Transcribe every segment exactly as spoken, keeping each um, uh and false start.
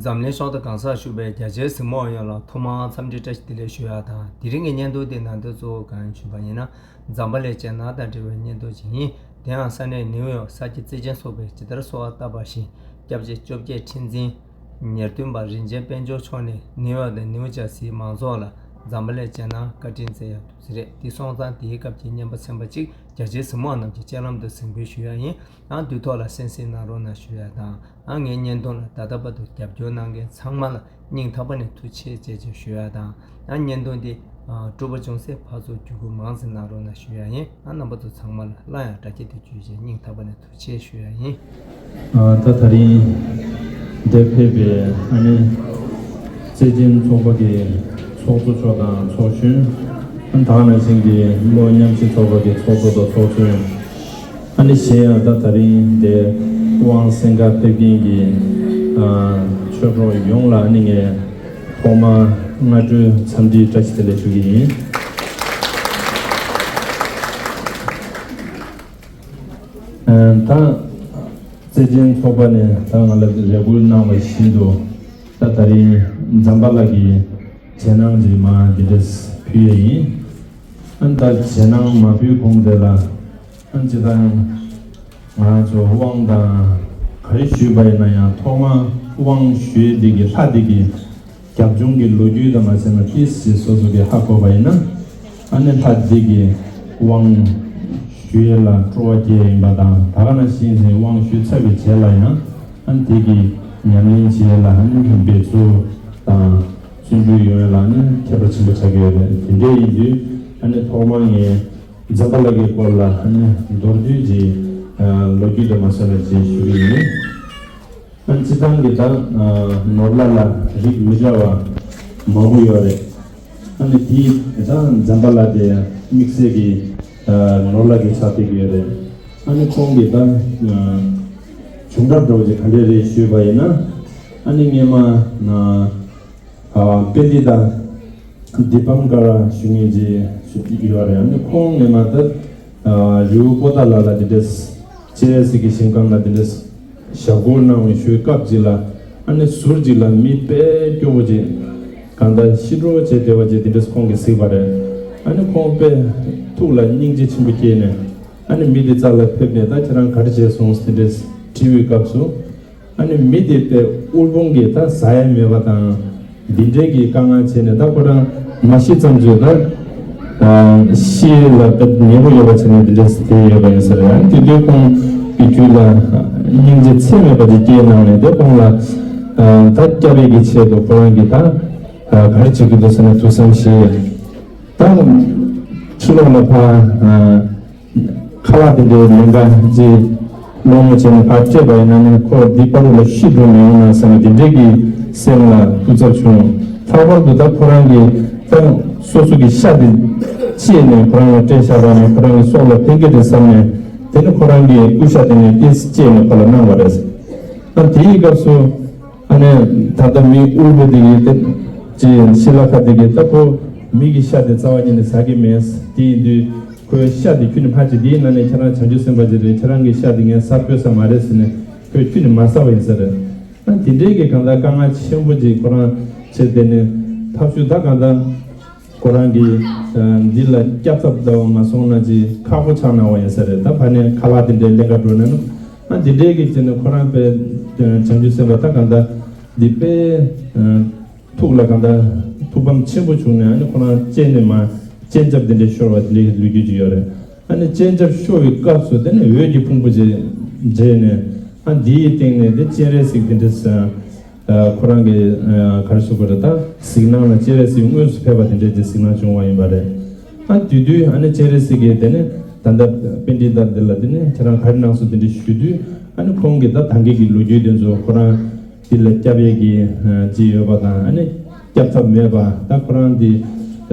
འཛམ་གླིང་ཕྱོགས་མཐའ་གང་སར་བཞུགས་པའི་རྒྱ་ཆེའི་གཟིགས་མོ་བ་ཡོངས་ལ་ཐོག་མར་འཚམས་འདྲི་བཀྲ་ཤིས་བདེ་ལེགས་ཞུ་ཡག་དང་། དེ་རིང་གི་བརྙན་ཐུང་འདི་ནང་དོན་གཙོ་བོ་གང་ཞུས་པ་ཡིན་ན། འཛམ་བུ་གླིང་རྒྱལ་ནང་དང་འབྲེལ་བའི་བརྙན་ཐུང་ཞིག་ཡིན། དེ་ཡང་ས་གནས་ནིའུ་ཡོག་ས་སྐྱ་བརྩེ་ཆེན་ཚོགས་པས་ཇི་ལྟར་གསོལ་བ་བཏབ་པ་བཞིན། སྐྱབས་རྗེ་བཅོ་བརྒྱད་ཁྲི་འཛིན་ཉེར་བདུན་པ་རིན་ཆེན་དཔལ་འབྱོར་མཆོག་ནས་ནིའུ་ཡོག་དང་ནིའུ་ཇར་སིའི་མང་ཚོགས་ལ་འཛམ་བུ་གླིང་རྒྱལ་ནང་བཀའ་དྲིན་སྩལ་ཡག་འདུག་ཟེར་རེད། འདི་སོང་ཙང་དེའི་སྐབས་ཀྱི་བརྙན་པར་ཚན་པ་གཅིག་རྒྱ་ཆེའི་གཟིགས་མོ་བ་རྣམས་ཀྱི་སྤྱན་ལམ་དུ་གཟིགས་འབུལ་ཞུ་ཡག་ཡིན། ཨང་། དུས་ཐོག་ལ་གསན་གཟིགས་གནང་རོགས་གནང་ཞུ་ཡག་དང་། ཨང་། ངའི་བརྙན་ཐུང་ལ་ད་ལྟ་བར་དུ་རྒྱབ་སྐྱོར་གནང་མཁན་ཚང་མ་ལ་སྙིང་ཐག་པ་ནས་ཐུགས་རྗེ་ཆེ་ཞེས་ཞུ་ཡག་དང་། ཨང་། བརྙན་ཐུང་འདི་ཨ་གྲུབ་པ་བྱུང་སའི་ཕར་ཚུར་བརྒྱུད་སྐུར་མང་ཙམ་གནང་རོགས་གནང་ཞུ་ཡག་ཡིན། ཨང་། རྣམ་པ་ཚོ་ཚང་མ་ལ་སླར་ཡང་དྲ་རྒྱ་དེ་བརྒྱུད་བྱས་སྙིང་ཐག་པ་ནས་ཐུགས་རྗེ་ཆེ་ཞུ་ཡག་ཡིན། ཨ། ད་ད་རིང་འདིར་ཕེབས་པའི་ཨ་ནི་བརྩེ་ཆེན་ཚོགས་པ་གི་ཚོགས་གཙོ་མཆོག་དང་ཚོགས་གཞོན། ཨ། ད་ག་ནང་བཞིན་གྱི་བློ་མཉམ་ཞིབ་ཚོགས་པ་གི་ཚོགས་གཙོ་དང་ཚོགས་གཞོན། ཨ་ནི་གཞན་ཡང་ད་ད་རིང་འདིར་དབང་གསན་གར་ཕེབས་མཁན་གྱི་ཨ་ཆོས་གྲོགས་ཡོངས་ལ་ཨ་ནི་ངས་ཐོག་མར་སྔ་དྲོའི་འཚམས་འདྲི་བཀྲ་ཤིས་བདེ་ལེགས་ཞུ་གི་ཡིན། ཨ། ད་བརྩེ་ཆེན་ཚོགས་པ་ནས་ད་ང་ལ་རེ་སྐུལ་གནང་བ་བཞིན་དུ། ད་ད་རིང་ཛམ་བྷ་ལ་གི་རྗེས་གནང་ཅིག་མར་འདི་འདྲས་ཕུལ་ཡས་ཡིན། ཨ་ནི་ད་རྗེས་གནང་མ་ཕུལ་གོང་དེ་ལ། ཨ་ནི་སྤྱིར་བཏང་ང་ཚོ་དབང་དང་ག་རེ་ཞུས་པ་ཡིན་ན་ཡང་ཐོག་མར་དབང་ཞུ་ཡས་འདི་གི་ལྷ་འདི་གི་རྒྱབ་ལྗོངས་ཀྱི་ལོ་རྒྱུས་དང་མ་བྱས་ན་ཏིས་ཞེས་སོ་སོ་གི་ཧ་གོ་བ་ཡིན་ན། ཨ་ནི་ལྷ་འདི་གི་དབང་ཞུ་ཡས་ལ་སྤྲོ་བ་སྐྱེ་ཡིན་པ་དང་། ད་ག་ནང་བཞིན་དབང་ཞུས་ཚར་བའི་རྗེས་ལ་ཡང་ཨ་ནི་དེ་གི་ཉམས་ལེན་བྱེད་ཡས་ལ་ཨ་ནི་འབད་རྩོལ་དང་བརྩོན་འགྲུས་ཡོང་ཡས་ལ་ཨ་ནི་ཁྱད་པར་ཆེན་པོ་ཆགས་ཀྱི་ཡོད་རེད། དེ་འདྲ་ཡིན་དུས་ཨ་ནི་ཐོག་མར་ངས་ཛམ་བྷ་ལ་གི་སྐོར་ལ་ཨ་ནི་མདོར་བསྡུས་ཀྱི་ལོ་རྒྱུས་དང་མ་བྱས་ན་ཅིག་ཞུ་གི་ཡིན། ཨ་ནི་སྤྱིར་བཏང་གི་ད་ནོར་ལྷ་ལ་རིགས་མི་འདྲ་བ་མང་པོ་ཡོད་རེད། ཨ་ནི་དེའི་ད་ཛམ་བྷ་ལ་དེ་དམིགས་བསལ་གྱི་ནོར་ལྷ་གི་ཆགས་བསྡད་ཀྱི་ཡོད་རེད། ཨ་ནི་ཁོང་གི་ད་བྱུང་འབྲས་འདྲ་བོ་ཅིག་ག་འདྲས་རེད་ཞུས་པ་ཡིན་ན། ཨ་ནི་སྔོན་མ་ཨ་པཎྜི་ཏ་དཱི་པཾ་ཀ་ར་ཞུ་མཁན་ཅིག་ཡོད་རེད། ཨ་ནི་ཁོང་སྔོན་མ་ད་རི་བོ་པོ་ཏ་ལ་ལ་དེ་འདྲས་སྤྱན་རས་གཟིགས་ཀྱི་ཞིང་ཁམས་ལ་དེ་འདྲས་ཞབས་སྐོར་གནང་བའི་ཞུ་སྐབས་ཅིག་ལ། ཨ་ནི་ཟུར་ཅིག་ལ་མི་དཔེ་སྐྱོ་བོ་ཅིག་གང་ལྟར་ཤི་འགྲོ་བྱས་བསྡད་པ་ཅིག་དེ་འདྲས་ཁོང་གིས་གཟིགས་པ་རེད། ཨ་ནི་ཁོང་དཔེ་ཐུགས་ལ་སྙིང་རྗེ་ཆེན་པོ་སྐྱེས་ནས། ཨ་ནི་མི་དེ་རྩ་ལ་ཕེབས་ནས་ད་ཁྱེད་རང་ག་རེ་བྱས་སོང་དེ་འདྲས་དྲིས་པའི་སྐབས་སུ། ཨ་ནི་མི་དེ་དཔེ་དབུལ་ཕོངས་ཀྱིས་ད་ཟ་ཡ་མེད་པ་དང་འདི་འདྲའི་གི་དཀའ་ངལ་བྱས་ནས། ད་ཁོ་རང་མ་ཤི་ཙམ་ཅིག་ད་ཤི་ལ་དཔེ་ཉེ་པོ་ཡོད་པ་བྱས་ནས་འདི་འདྲས་བསྡད་ཡོད་པ་ཡིན་ས་རེད། ཨ་ནི་དེ་དུས་ཁོང་གི་རྒྱུད་ལ་སྙིང་རྗེ་ཚད་མེད་པ་ཅིག་སྐྱེས་གནང་ནས། དེ་ཁོང་ལ་ད་སྐྱབས་པའི་གི་ཆེད་དུ་ཁོ་རང་གིས་ད་ག་རེ་བྱེད་ཀྱི་འདུག་ཟེར་ནས་ཐུགས་བསམ་བཞེས། ད་ཕྱི་ལོགས་ལ་ཕར་ཁ་ལག་དེ་འདྲའི་ལེན་ག་ཅིག་སློང་མོ་བྱས་ནས་ཕར་སྤྲད་པ་ཡིན་ན་ནི། ཁོ་འདི་བར་དུ་ལ་ཤི་འགྲོ་མི་ཡོང་ན་བསམ་པའི་དེ་འདྲའི་གི་སེམས་ལ་སྐུ་ཚབ་བྱུང་། ལྷག་པར་དུ་ད་ཁོ་རང་གིས་ད་སོ་སོ་གི་ཤ་དེ་བཅད་ནས་ཁོ་རང་ལ་སྤྲད་བཞག་པ་ནི་ཁོ་རང་གི་སྲོག་ལ་ཕན་གྱི་རེད་བསམ་ནས། དེ་ནི་ཁོ་རང་གི་སྐུ་ཤ་དེ་ནི་ཏིས་བཅད་ནས་ཁོ་ལ་གནང་བ་རེད། ད་དེའི་སྐབས་སུ་ཨ་ནི་ད་ལྟ་མི་དབུལ་པོ་དེ་གིས་དེ་ཅི་ཤི་ལ་ཁ་དེ་གིས་ད་ཁོ་མི་གི་ཤ་དེ་རྩ་བ་ཉིད་ནས་ཟ་གི་མེད། དེ་ཡིན་དུས་ཁོའི་ཤ་དེ་ཁྱོད་ནི་ཕ་ཅིག་འདིའི་ནང་ནས་ཁྱེད་རང་བྱང་ཆུབ་སེམས་དཔའ་ཅིག་རེད། ཁྱེད་རང་གི་ཤ་དེ་ངས་ཟ་ཕོད་ས་མ་རེད་ཟེར་ནས་ཁོས་ཁྱོད་ནི་མ་ཟ་བ་ཡིན་ས་རེད། ཨ་དེ་འདྲའི་གི་གང་ལྟར་དཀའ་ངལ་ཆེན་པོ་ཅིག་ཁོ་རང་བྱས། དེ་ནས་ཐབས་ཤུགས་ད་གང་ལྟར་ཁོ་རང་གིས་འདི་ལ་སྐྱབས་ཐབས་འདྲ་བ་མ་སོང་ན་ཅིག་ཁག་པོ་ཆགས་གནང་བ་ཡིན་ས་རེད། ད་ཕ་ནས་ཁ་ལག་དེ་འདྲའི་ལེན་ག་འགྲོ་ན་ནི། ཨ་འདི་འདྲའི་གི་བྱས་ནས་ཁོ་རང་དཔེ་བྱང་ཆུབ་སེམས་དཔའ་ད་གང་ལྟར་འདི་དཔེ་ཐུགས་ལ་གང་ལྟར་ཐུགས་ཕམ་ཆེན་པོ་བྱུང་ནས། ཨ་ནི་ཁོ་རང་སྤྱན་ནས་མར་སྤྱན་ཆབ་དེ་འདྲའི་ཤོར་བ་དེ་འདྲའི་ལོ་རྒྱུས་ཅིག་ཡོད་རེད། ཨ་ནི་སྤྱན་ཆབ་ཤོར་བའི་སྐབས་སུ་དེ་ནས་འོད་ཀྱི་ཕུང་པོ་ཅིག་མཇལ་ནས། ཨ་འདིའི་སྟེང་ནས་དེ་སྤྱན་རས་གཟིགས་དེ་འདྲ་ས་ཁོ་རང་གི་ག་རེ་ཟེར་དགོས་རེད། ད་གཟིགས་སྣང་ལ་སྤྱན་རས་གཟིགས་དངོས་སུ་ཕེབས་པ་དེ་འདྲའི་ཅིག་གཟིགས་སྣང་བྱུང་བ་ཡིན་པ་རེད། ཨ་དེ་དུས་ཨ་ནི་སྤྱན་རས་གཟིགས་ཀྱིས་དེ་ནས་ད་ལྟ་པཎྜི་ཏ་འདི་ལ་དེ་ནས་ཁྱེད་རང་ག་རེ་གནང་སོང་དེ་འདྲ་ཞུ་དུས། ཨ་ནི་ཁོང་གིས་ད་ད་གིན་གྱི་ལོ་རྒྱུས་དེ་ཚོ་ཁོ་རང་འདི་ལ་སྐྱབས་ཡས་ཀྱི་ཅིག་ཡོད་པ་དང་། ཨ་ནི་སྐྱབས་ཐབས་མེད་པ། ད་ཁོ་རང་འདི་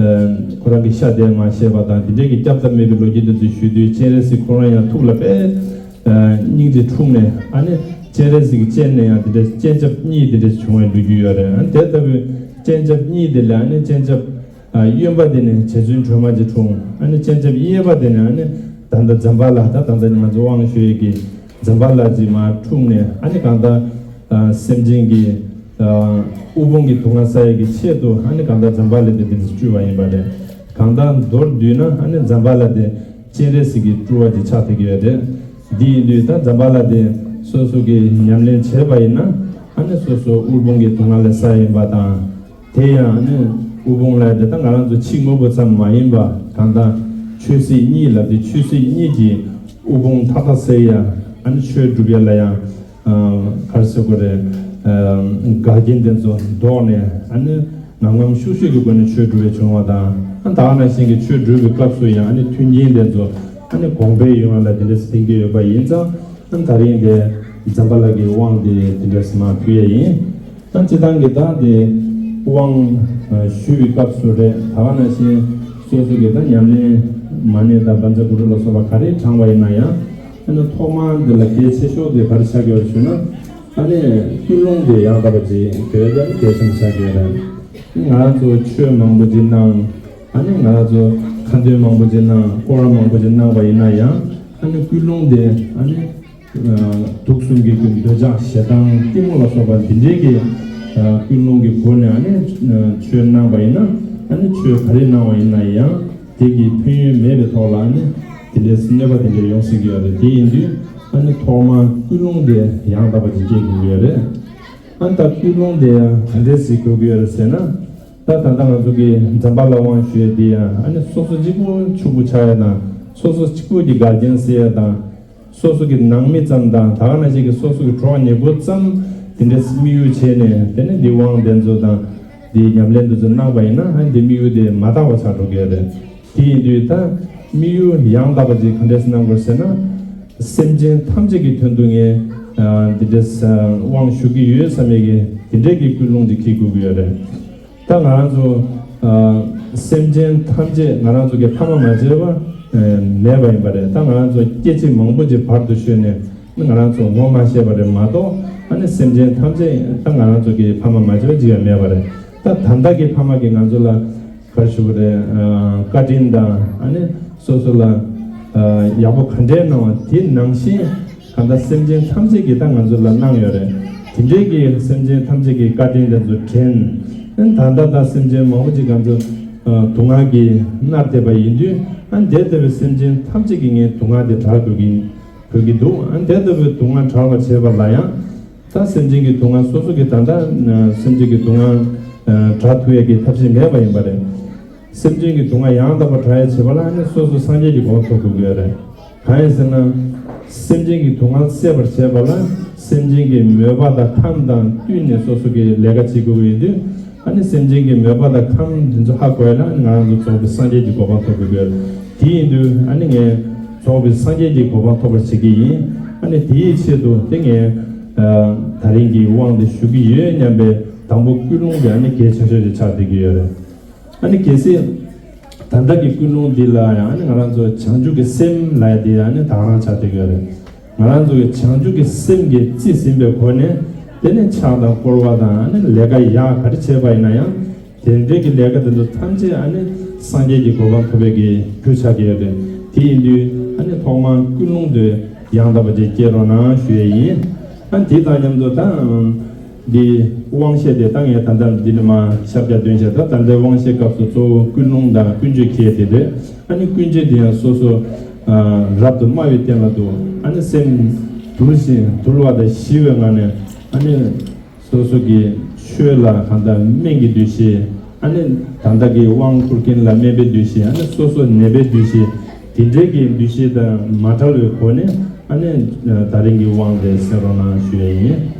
ཁོ་རང་གི་ཤ་དེ་མ་བཤད་པ་དང་དེ་འདྲའི་གི་སྐྱབས་ཐབས་མེད་པའི་ལོ་རྒྱུས་དེ་ཚོ་ཞུ་དུས། སྤྱན་རས་གཟིགས་ཁོ་རང་ཡང་ཐུགས་ལ་དཔེ་སྙིང་རྗེ་འཁྲུགས་ནས། ཨ་ནི་སྤྱན་རས་གཟིགས་ཀྱི་སྤྱན་ནས་ཡང་དེ་འདྲ་སྤྱན་ཆབ་གཉིས་དེ་འདྲ་བྱུང་བའི་ལོ་རྒྱུས་ཡོད་རེད། ཨ་ནི་དེ་ལྟ་བུའི་སྤྱན་ཆབ་གཉིས་དེ་ལ་ཨ་ནི་སྤྱན་ཆབ་ཨ་གཡོན་པ་དེ་ནས་རྗེ་བཙུན་སྒྲོལ་མ་ཅིག་འཁྲུངས། ཨ་ནི་སྤྱན་ཆབ་གཡས་པ་དེ་ནས་ཨ་ནི་ད་ལྟ་ཛམ་བྷ་ལ། ད་ད་ལྟ་ང་ཚོ་དབང་ཞུ་ཡས་ཀྱི་ཛམ་བྷ་ལ་ཅིག་མར་འཁྲུངས་ནས། ཨ་ནི་གང་ལྟར་ཨ་སེམས་ཅན་གྱི་ དབུལ་ཕོངས་ཀྱི་སྡུག་བསྔལ་བསལ་ཡས་ཀྱི་ཆེད་དུ་ཨ་ནི་གང་ལྟར་ཛམ་བྷ་ལ་དེ་འདི་འདྲ་སྤྲུལ་བ་ཡིན་པ་རེད། གང་ལྟར་མདོར་བསྡུས་ན་ཨ་ནི་ཛམ་བྷ་ལ་དེ་སྤྱན་རས་གཟིགས་ཀྱི་སྤྲུལ་བ་ཅིག་ཆགས་བསྡད་ཀྱི་ཡོད་རེད། འདི་ཡིན་དུས་ད་ཛམ་བྷ་ལ་དེ་སོ་སོ་གི་ཉམས་ལེན་བྱས་པ་ཡིན་ན་ཨ་ནི་སོ་སོ་དབུལ་ཕོངས་ཀྱི་སྡུག་བསྔལ་ལས་སེལ་ཡིན་པ་དང་། དེ་ཡང་ཨ་ནི་དབུལ་ཕོངས་ལས་དེ་ད་ང་རང་ཚོ་ཕྱི་དངོས་པོ་ཙམ་མ་ཡིན་པ་གང་ལྟར་ཆོས་སྲིད་གཉིས་ལ་དེ་ཆོས་སྲིད་གཉིས་ཀྱི་དབུལ་ཕོངས་མཐའ་དག་སེལ་ཡ་ཨ་ནི་ཆོས་སྒྲུབ་ཡ་ལ་ཡང་ག་རེ་ཟེར་དགོས་རེད། འགལ་རྐྱེན་དེ་ཚོ་བཟློག་ནས་ཨ་ནི་ངམ་ངམ་ཤུགས་ཤུགས་ཀྱི་སྒོ་ནས་ཆོས་སྒྲུབ་པའི་བྱུང་བ་དང་ཨ་ད་ག་ནང་བཞིན་གྱི་ཆོས་སྒྲུབ་པའི་སྐབས་སུ་ཡང་ཨ་ནི་མཐུན་རྐྱེན་དེ་ཚོ་ཨ་ནི་གོང་འཕེལ་ཡོང་བ་ལ་དེ་འདྲ་བསྟན་གྱི་ཡོད་པ་ཡིན་ཙང་ཨ་ད་རིང་དེ་ཛམ་བྷ་ལ་གི་དབང་དེ་དེ་འདྲ་ཟེར་མ་ཕུལ་ཡ་ཡིན། ད་སྤྱི་བཏང་གི་ད་དེ་དབང་ཞུ་བའི་སྐབས་སུ་རེད། ད་ག་ནང་བཞིན་སོ་སོ་གི་ད་ཉམས་ལེན་མ་ཎི་དང་བཛྲ་གུ་རུ་ལ་སོགས་པ་ག་རེ་བགྲངས་པ་ཡིན་ན་ཡང་ཨ་ནི་ཐོག་མར་འདི་ལ་གལ་ཆེ་ཤོས་དེ་ག་རེ་ཆགས་ཀྱི་ཡོད་ཞུ་ན་ཨ་ནི་ཀུན་སློང་དེ་ཡང་དག་པ་ཅིག་དགོས་ཡ་གལ་ཆེན་པོ་ཆགས་ཀྱི་ཡོད་རེད། ང་རང་ཚོ་ཆོས་མང་པོ་ཅིག་གནང་ཨ་ནི་ང་རང་ཚོ་ཁ་འདོན་མང་པོ་ཅིག་གནང་སྐོར་བ་མང་པོ་ཅིག་གནང་བ་ཡིན་ན་ཡང་ཨ་ནི་ཀུན་སློང་དེ་ཨ་ནི་དུག་གསུམ་གྱི་ཀུན་འདོད་ཆགས་ཞེ་སྡང་གཏི་མུག་ལ་སོགས་པ་འདི་འདྲའི་གི་ཀུན་སློང་གི་སྒོ་ནས་ཨ་ནི་ཆོས་གནང་བ་ཡིན་ན་ཨ་ནི་ཆོས་ག་རེ་གནང་བ་ཡིན་ན་ཡང་དེ་གི་ཕན་ཡོན་མེད་པའི་ཐོག་ལ་ཨ་ནི་དེ་འདྲའི་གནོད་པ་དེ་འདྲ་ཡོང་སྲིད་ཀྱི་ཡོད་རེད། དེ་ཡིན་དུས་ཨ་ནི་ཐོག་མར་ཀུན་སློང་དེ་ཡང་དག་པ་ཅིག་སྐྱེ་དགོས་ཀྱི་ཡོད་རེད། ཨ་ནི་ད་ཀུན་སློང་དེ་ཡང་ག་འདྲས་ཞིག་དགོས་ཀྱི་ཡོད་རེད་ཟེར་ན། ད་ད་ལྟ་ང་ཚོ་གི་ཛམ་བྷ་ལ་དབང་ཞུ་ཡས་དེ་ཡང་ཨ་ནི་སོ་སོ་གཅིག་པུ་ཕྱུག་པོ་ཆགས་ཡས་དང་སོ་སོ་གཅིག་པུ་གི་འགལ་རྐྱེན་སེལ་ཡས་དང་། སོ་སོ་གི་ནང་མི་ཙམ་དང་ད་ག་ནང་བཞིན་གྱི་སོ་སོ་གི་གྲོགས་ཉེ་པོ་ཙམ་དེ་འདྲའི་དམིགས་ཡུལ་བྱས་ནས་དེ་ནས་འདི་དབང་དེ་ཚོ་དང་འདི་ཉམས་ལེན་དེ་ཚོ་གནང་བ་ཡིན་ན་ཨ་འདི་དམིགས་ཡུལ་དེ་མ་དག་པ་ཆགས་འགྲོ་གི་ཡོད་རེད། དེ་ཡིན་དུས་ད་དམིགས་ཡུལ་ཡང་དག་པ་ཅིག་ག་འདྲས་གནང་དགོས་ཟེར་ན། སེམས་ཅན་ཐམས་ཅད་ཀྱི་དོན་དུ་ངས་འདི་འདྲས་དབང་ཞུ་གི་ཡོད་བསམ་ཡས་ཀྱི་དེ་འདྲས་ཀྱི་ཀུན་སློང་ཅིག་འཁྱེར་དགོས་ཀྱི་ཡོད་རེད། ད་ང་རང་ཚོ་ཨ་སེམས་ཅན་ཐམས་ཅད་ང་རང་ཚོ་གི་ཕ་མ་མ་བྱས་པ་ཨ་མེད་པ་ཡིན་པ་རེད། ད་ང་རང་ཚོ་སྐྱེ་མཆེད་མང་པོ་ཅིག་བར་དུ་གཤོལ་ནས་ང་རང་ཚོ་ངོ་མ་ཤེས་པ་རེད་མ་གཏོགས་ཨ་ནི་སེམས་ཅན་ཐམས་ཅད་ད་ང་རང་ཚོ་གི་ཕ་མ་མ་བྱས་པ་ཅིག་ཡང་མེད་པ་རེད། ད་ད་ལྟ་གི་ཕ་མ་གིས་ང་ཚོ་ལ་ག་རེ་ཞུ་དགོས་རེད། ཨ་བཀའ་དྲིན་དང་ཨ་ནི་སོ་སོ་ལ་ཨ་ཡག་པོ་ག་འདྲའི་གནང་བ་དེ་ནང་བཞིན། གང་ལྟར་སེམས་ཅན་ཐམས་ཅད་ཀྱིས་ད་ང་ཚོ་ལ་གནང་ཡོད་རེད། དེ་འདྲའི་གི་སེམས་ཅན་ཐམས་ཅད་ཀྱི་བཀའ་དྲིན་དེ་ཚོ་དྲན། ཨ་ནི་ད་ལྟ་ད་སེམས་ཅན་མང་པོ་ཅིག་ང་ཚོ་ཨ་སྡུག་བསྔལ་གྱིས་མནར་བསྡད་པ་ཡིན་དུས་ཨ་ནི་དེ་ལྟ་བུའི་སེམས་ཅན་ཐམས་ཅད་ཀྱི་ངའི་སྡུག་བསྔལ་དེ་དྲག་དགོས་ཀྱི་དགོས་ཀྱི་འདུག་ཨ་ནི་དེ་ལྟ་བུའི་སྡུག་བསྔལ་དྲག་པར་བྱེད་པ་ལ་ཡང་ད་སེམས་ཅན་གྱི་སྡུག་བསྔལ་སོ་སོ་གི་ད་ལྟ་ཨ་སེམས་ཅན་གྱི་སྡུག་བསྔལ་ཨ་དྲག་ཐུབ་ཡས་ཀྱི་ཐབས་ཤེས་མེད་པ་ཡིན་པ་རེད། སེམས་ཅན་གྱི་སྡུག་བསྔལ་ཡང་དག་པར་དྲག་ཡ་བྱེད་པ་ལ་ཨ་ནི་སོ་སོ་སངས་རྒྱས་ཀྱི་གོ་འཕང་ཐོབ་དགོས་ཀྱི་ཡོད་རེད། གང་ཡིན་ཟེར་ན། སེམས་ཅན་གྱི་སྡུག་བསྔལ་སེལ་བར་བྱེད་པ་ལ་སེམས་ཅན་གྱི་མོས་པ་དང་ཁམས་དང་བསྟུན་ནས་སོ་སོ་གི་ལས་ཀ་བྱེད་དགོས་ཀྱི་ཡིན་དུས་ཨ་ནི་སེམས་ཅན་གྱི་མོས་པ་དང་ཁམས་འདི་ཚོ་ཧ་གོ་ཡ་ལ་ཨ་ནི་ང་རང་ཚོ་རྫོགས་པའི་སངས་རྒྱས་ཀྱི་གོ་འཕང་ཐོབ་དགོས་ཀྱི་ཡོད་རེད། དེ་ཡིན་དུས་ཨ་ནི་ངས་རྫོགས་པའི་སངས་རྒྱས་ཀྱི་གོ་འཕང་ཐོབ་པར་བྱེད་ཀྱི་ཡིན། ཨ་ནི་དེའི་ཆེད་དུ་དེ་ངས་ད་རིང་གི་དབང་དེ་ཞུ་གི་ཡོད་སྙམ་པའི་དང་པོ་ཀུན་སློང་དེ་ཨ་ནི་གལ་ཆེ་ཤོས་ཅིག་ཆགས་བསྡད་ཀྱི་ཡོད་རེད། ཨ་ནི་གལ་སྲིད། ད་ལྟ་གི་ཀུན་སློང་འདི་ལ་ཡང་ཨ་ནི་ང་རང་ཚོ་བྱང་ཆུབ་ཀྱི་སེམས་ལབ་ཡ་དེ་ཨ་ནི་དང་རང་ཆགས་བསྡད་ཀྱི་ཡོད་རེད། ང་རང་ཚོ་གི་བྱང་ཆུབ་ཀྱི་སེམས་ཀྱི་རྩིས་ཟིན་པའི་སྒོ་ནས་དེ་ནས་ཕྱག་དང་བསྐོར་བ་དང་ཨ་ནི་ལས་ཀ་ཡག་ག་རེ་བྱས་པ་ཡིན་ན་ཡང་དེ་འདྲའི་གི་ལས་ཀ་དེ་ཚོ་ཐམས་ཅད་ཨ་ནི་སངས་རྒྱས་ཀྱི་གོ་འཕང་ཐོབ་པའི་གི་རྒྱུ་ཆགས་ཀྱི་ཡོད་རེད། དེ་ཡིན་དུས་ཨ་ནི་ཐོག་མར་ཀུན་སློང་དེ་ཡང་དག་པ་ཅིག་སྐྱེ་རོགས་གནང་ཞུ་ཡས་ཡིན། ཨ་ནི་དེ་དང་མཉམ་དུ་ད། འདི་དབང་བཤད་དེ་ད་ངས་ད་ལྟ་འདི་ནས་མར་ཤར་རྒྱག་འདོན་བྱས། ད་ད་ལྟའི་དབང་བཤད་སྐབས་སུ་གཙོ་བོ་ཀུན་སློང་དང་ཀུན་སྤྱོད་ཁེལ་ཏེ་རེད། ཨ་ནི་ཀུན་སྤྱོད་དེ་ཡང་སོ་སོ་ཨ་རབ་ཏུ་དམའ་བའི་སྟེང་ལ་འདུག་ཨ་ནི་སེམས་དུལ་ཞིང་དུལ་བ་དང་ཞི་བའི་ངང་ནས་ཨ་ནི་སོ་སོ་གི་ཆོས་ལ་གང་ལྟར་སྨན་གྱི་འདུ་ཤེས། ཨ་ནི་ད་ལྟ་གི་དབང་བསྐུར་མཁན་ལ་སྨན་པའི་འདུ་ཤེས། ཨ་ནི་སོ་སོ་ནད་པའི་འདུ་ཤེས། དེ་འདྲའི་གི་འདུ་ཤེས་དང་མ་བྲལ་བའི་སྒོ་ནས་ཨ་ནི་ད་རིང་གི་དབང་དེ་གསན་རོགས་གནང་ཞུ་ཡས་ཡིན།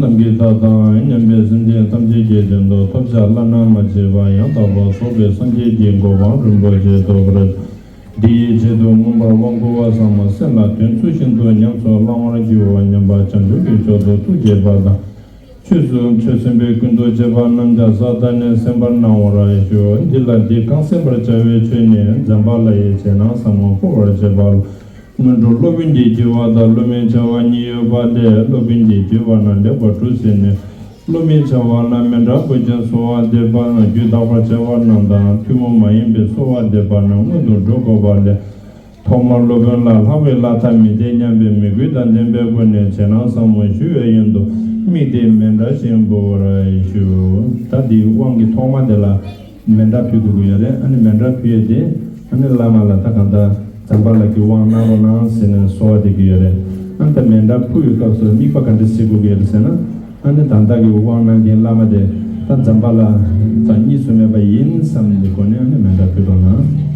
ནམ་མཁའི་མཐའ་དང་མཉམ་པའི་སེམས་ཅན་ཐམས་ཅད་ཀྱི་དོན་དུ་ཐོབ་བྱ་བླ་ན་མ་མཆིས་པ་ཡང་དག་པར་རྫོགས་པའི་སངས་རྒྱས་ཀྱི་གོ་འཕང་རིན་པོ་ཆེ་ཐོབ་པར། འདི་ཡི་ཆེད་དུ་མངོན་པར་དབང་བསྐུར་བ་ཚང་མ་སེམས་ལ་དོན་ཚུལ་བཞིན་དུ་ཉམས་སུ་བླང་བར་བགྱིའོ་སྙམ་པ་བྱང་ཆུབ་ཀྱི་མཆོག་ཏུ་ཐུགས་བསྐྱེད་པ་དང་། ཆོས་སུ་ཆོས་སེམས་དཔའི་ཀུན་ཏུ་སྤྱོད་པ་རྣམས་ཀྱང་ས་མཐའ་ནས་གསན་པར་གནང་བར་ཞུ། འདི་ལ་འདི་གང་གསན་པར་བྱ་བའི་ཆོས་ནི་ཛམ་བྷ་ལ་ཡི་ཞེད་སྣང་ཟབ་མོ་སྤོང་བར་བྱེད་པ། སྔོན་འགྲོ་སློབ་དཔོན་གྱི་སྦྱོར་བ་དང་སློབ་མའི་བྱ་བ་གཉིས་ཡོད་པ་སྟེ། སློབ་དཔོན་གྱི་སྦྱོར་བ་ན་ལེགས་པར་གྲུབ་ཟིན་ནས། སློབ་མའི་བྱ་བ་ན་མཎྜལ་ཕུལ་ཞིང་གསོལ་བ་འདེབས་པ་ན་རྒྱུད་དག་པར་བྱ་བ་རྣམས་དང་། ཐུན་མོང་མ་ཡིན་པའི་གསོལ་བ་འདེབས་པ་ན་སྔོན་དུ་འགྲོ་དགོས་པ་ལས། ཐོག་མར་སློབ་དཔོན་ལ་ལྷག་པའི་བླ་ཐབས་མི་འཐད་སྙམ་པའི་མོས་གུས་དང་ལྡན་པའི་སྒོ་ནས་རྗེས་གནང་ཟབ་མོ་ཞུ་བའི་ཡོན་དུ་དམིགས་ཏེ་མཎྜལ་ཞིག་འབུལ་བར་ཞུ། ད་འདིའི་དབང་གི་ཐོག་མ་དེ་ལ་མཎྜལ་ཕུལ་དགོས་ཀྱི་ཡོད་རེད། ཨ་ནི་མཎྜལ་ཕུལ་ཡས་དེ་ཨ་ནི་བླ་མ་ལ་ད་གང་ལྟར་ཛམ་བྷ་ལ་གི་དབང་གནང་རོགས་གནང་ཟེར་ནས་གསོལ་བ་འདེབས་ཀྱི་ཡོད་རེད། ཨ་ནི་ད་མཎྜལ་ཕུལ་བའི་སྐབས་སུ་དམིགས་པ་ག་འདྲ་བྱེད་དགོས་ཀྱི་ཡོད་རེད་ཟེར་ན། ཨ་ནི་ད་ལྟ་གི་དབང་གནང་མཁན་བླ་མ་དེ་ད་ཛམ་བྷ་ལ་དང་གཉིས་སུ་མེད་པ་ཡིན་བསམ་ནས་སྒོ་ནས་ཨ་ནི་མཎྜལ་ཕུལ་རོགས་གནང་།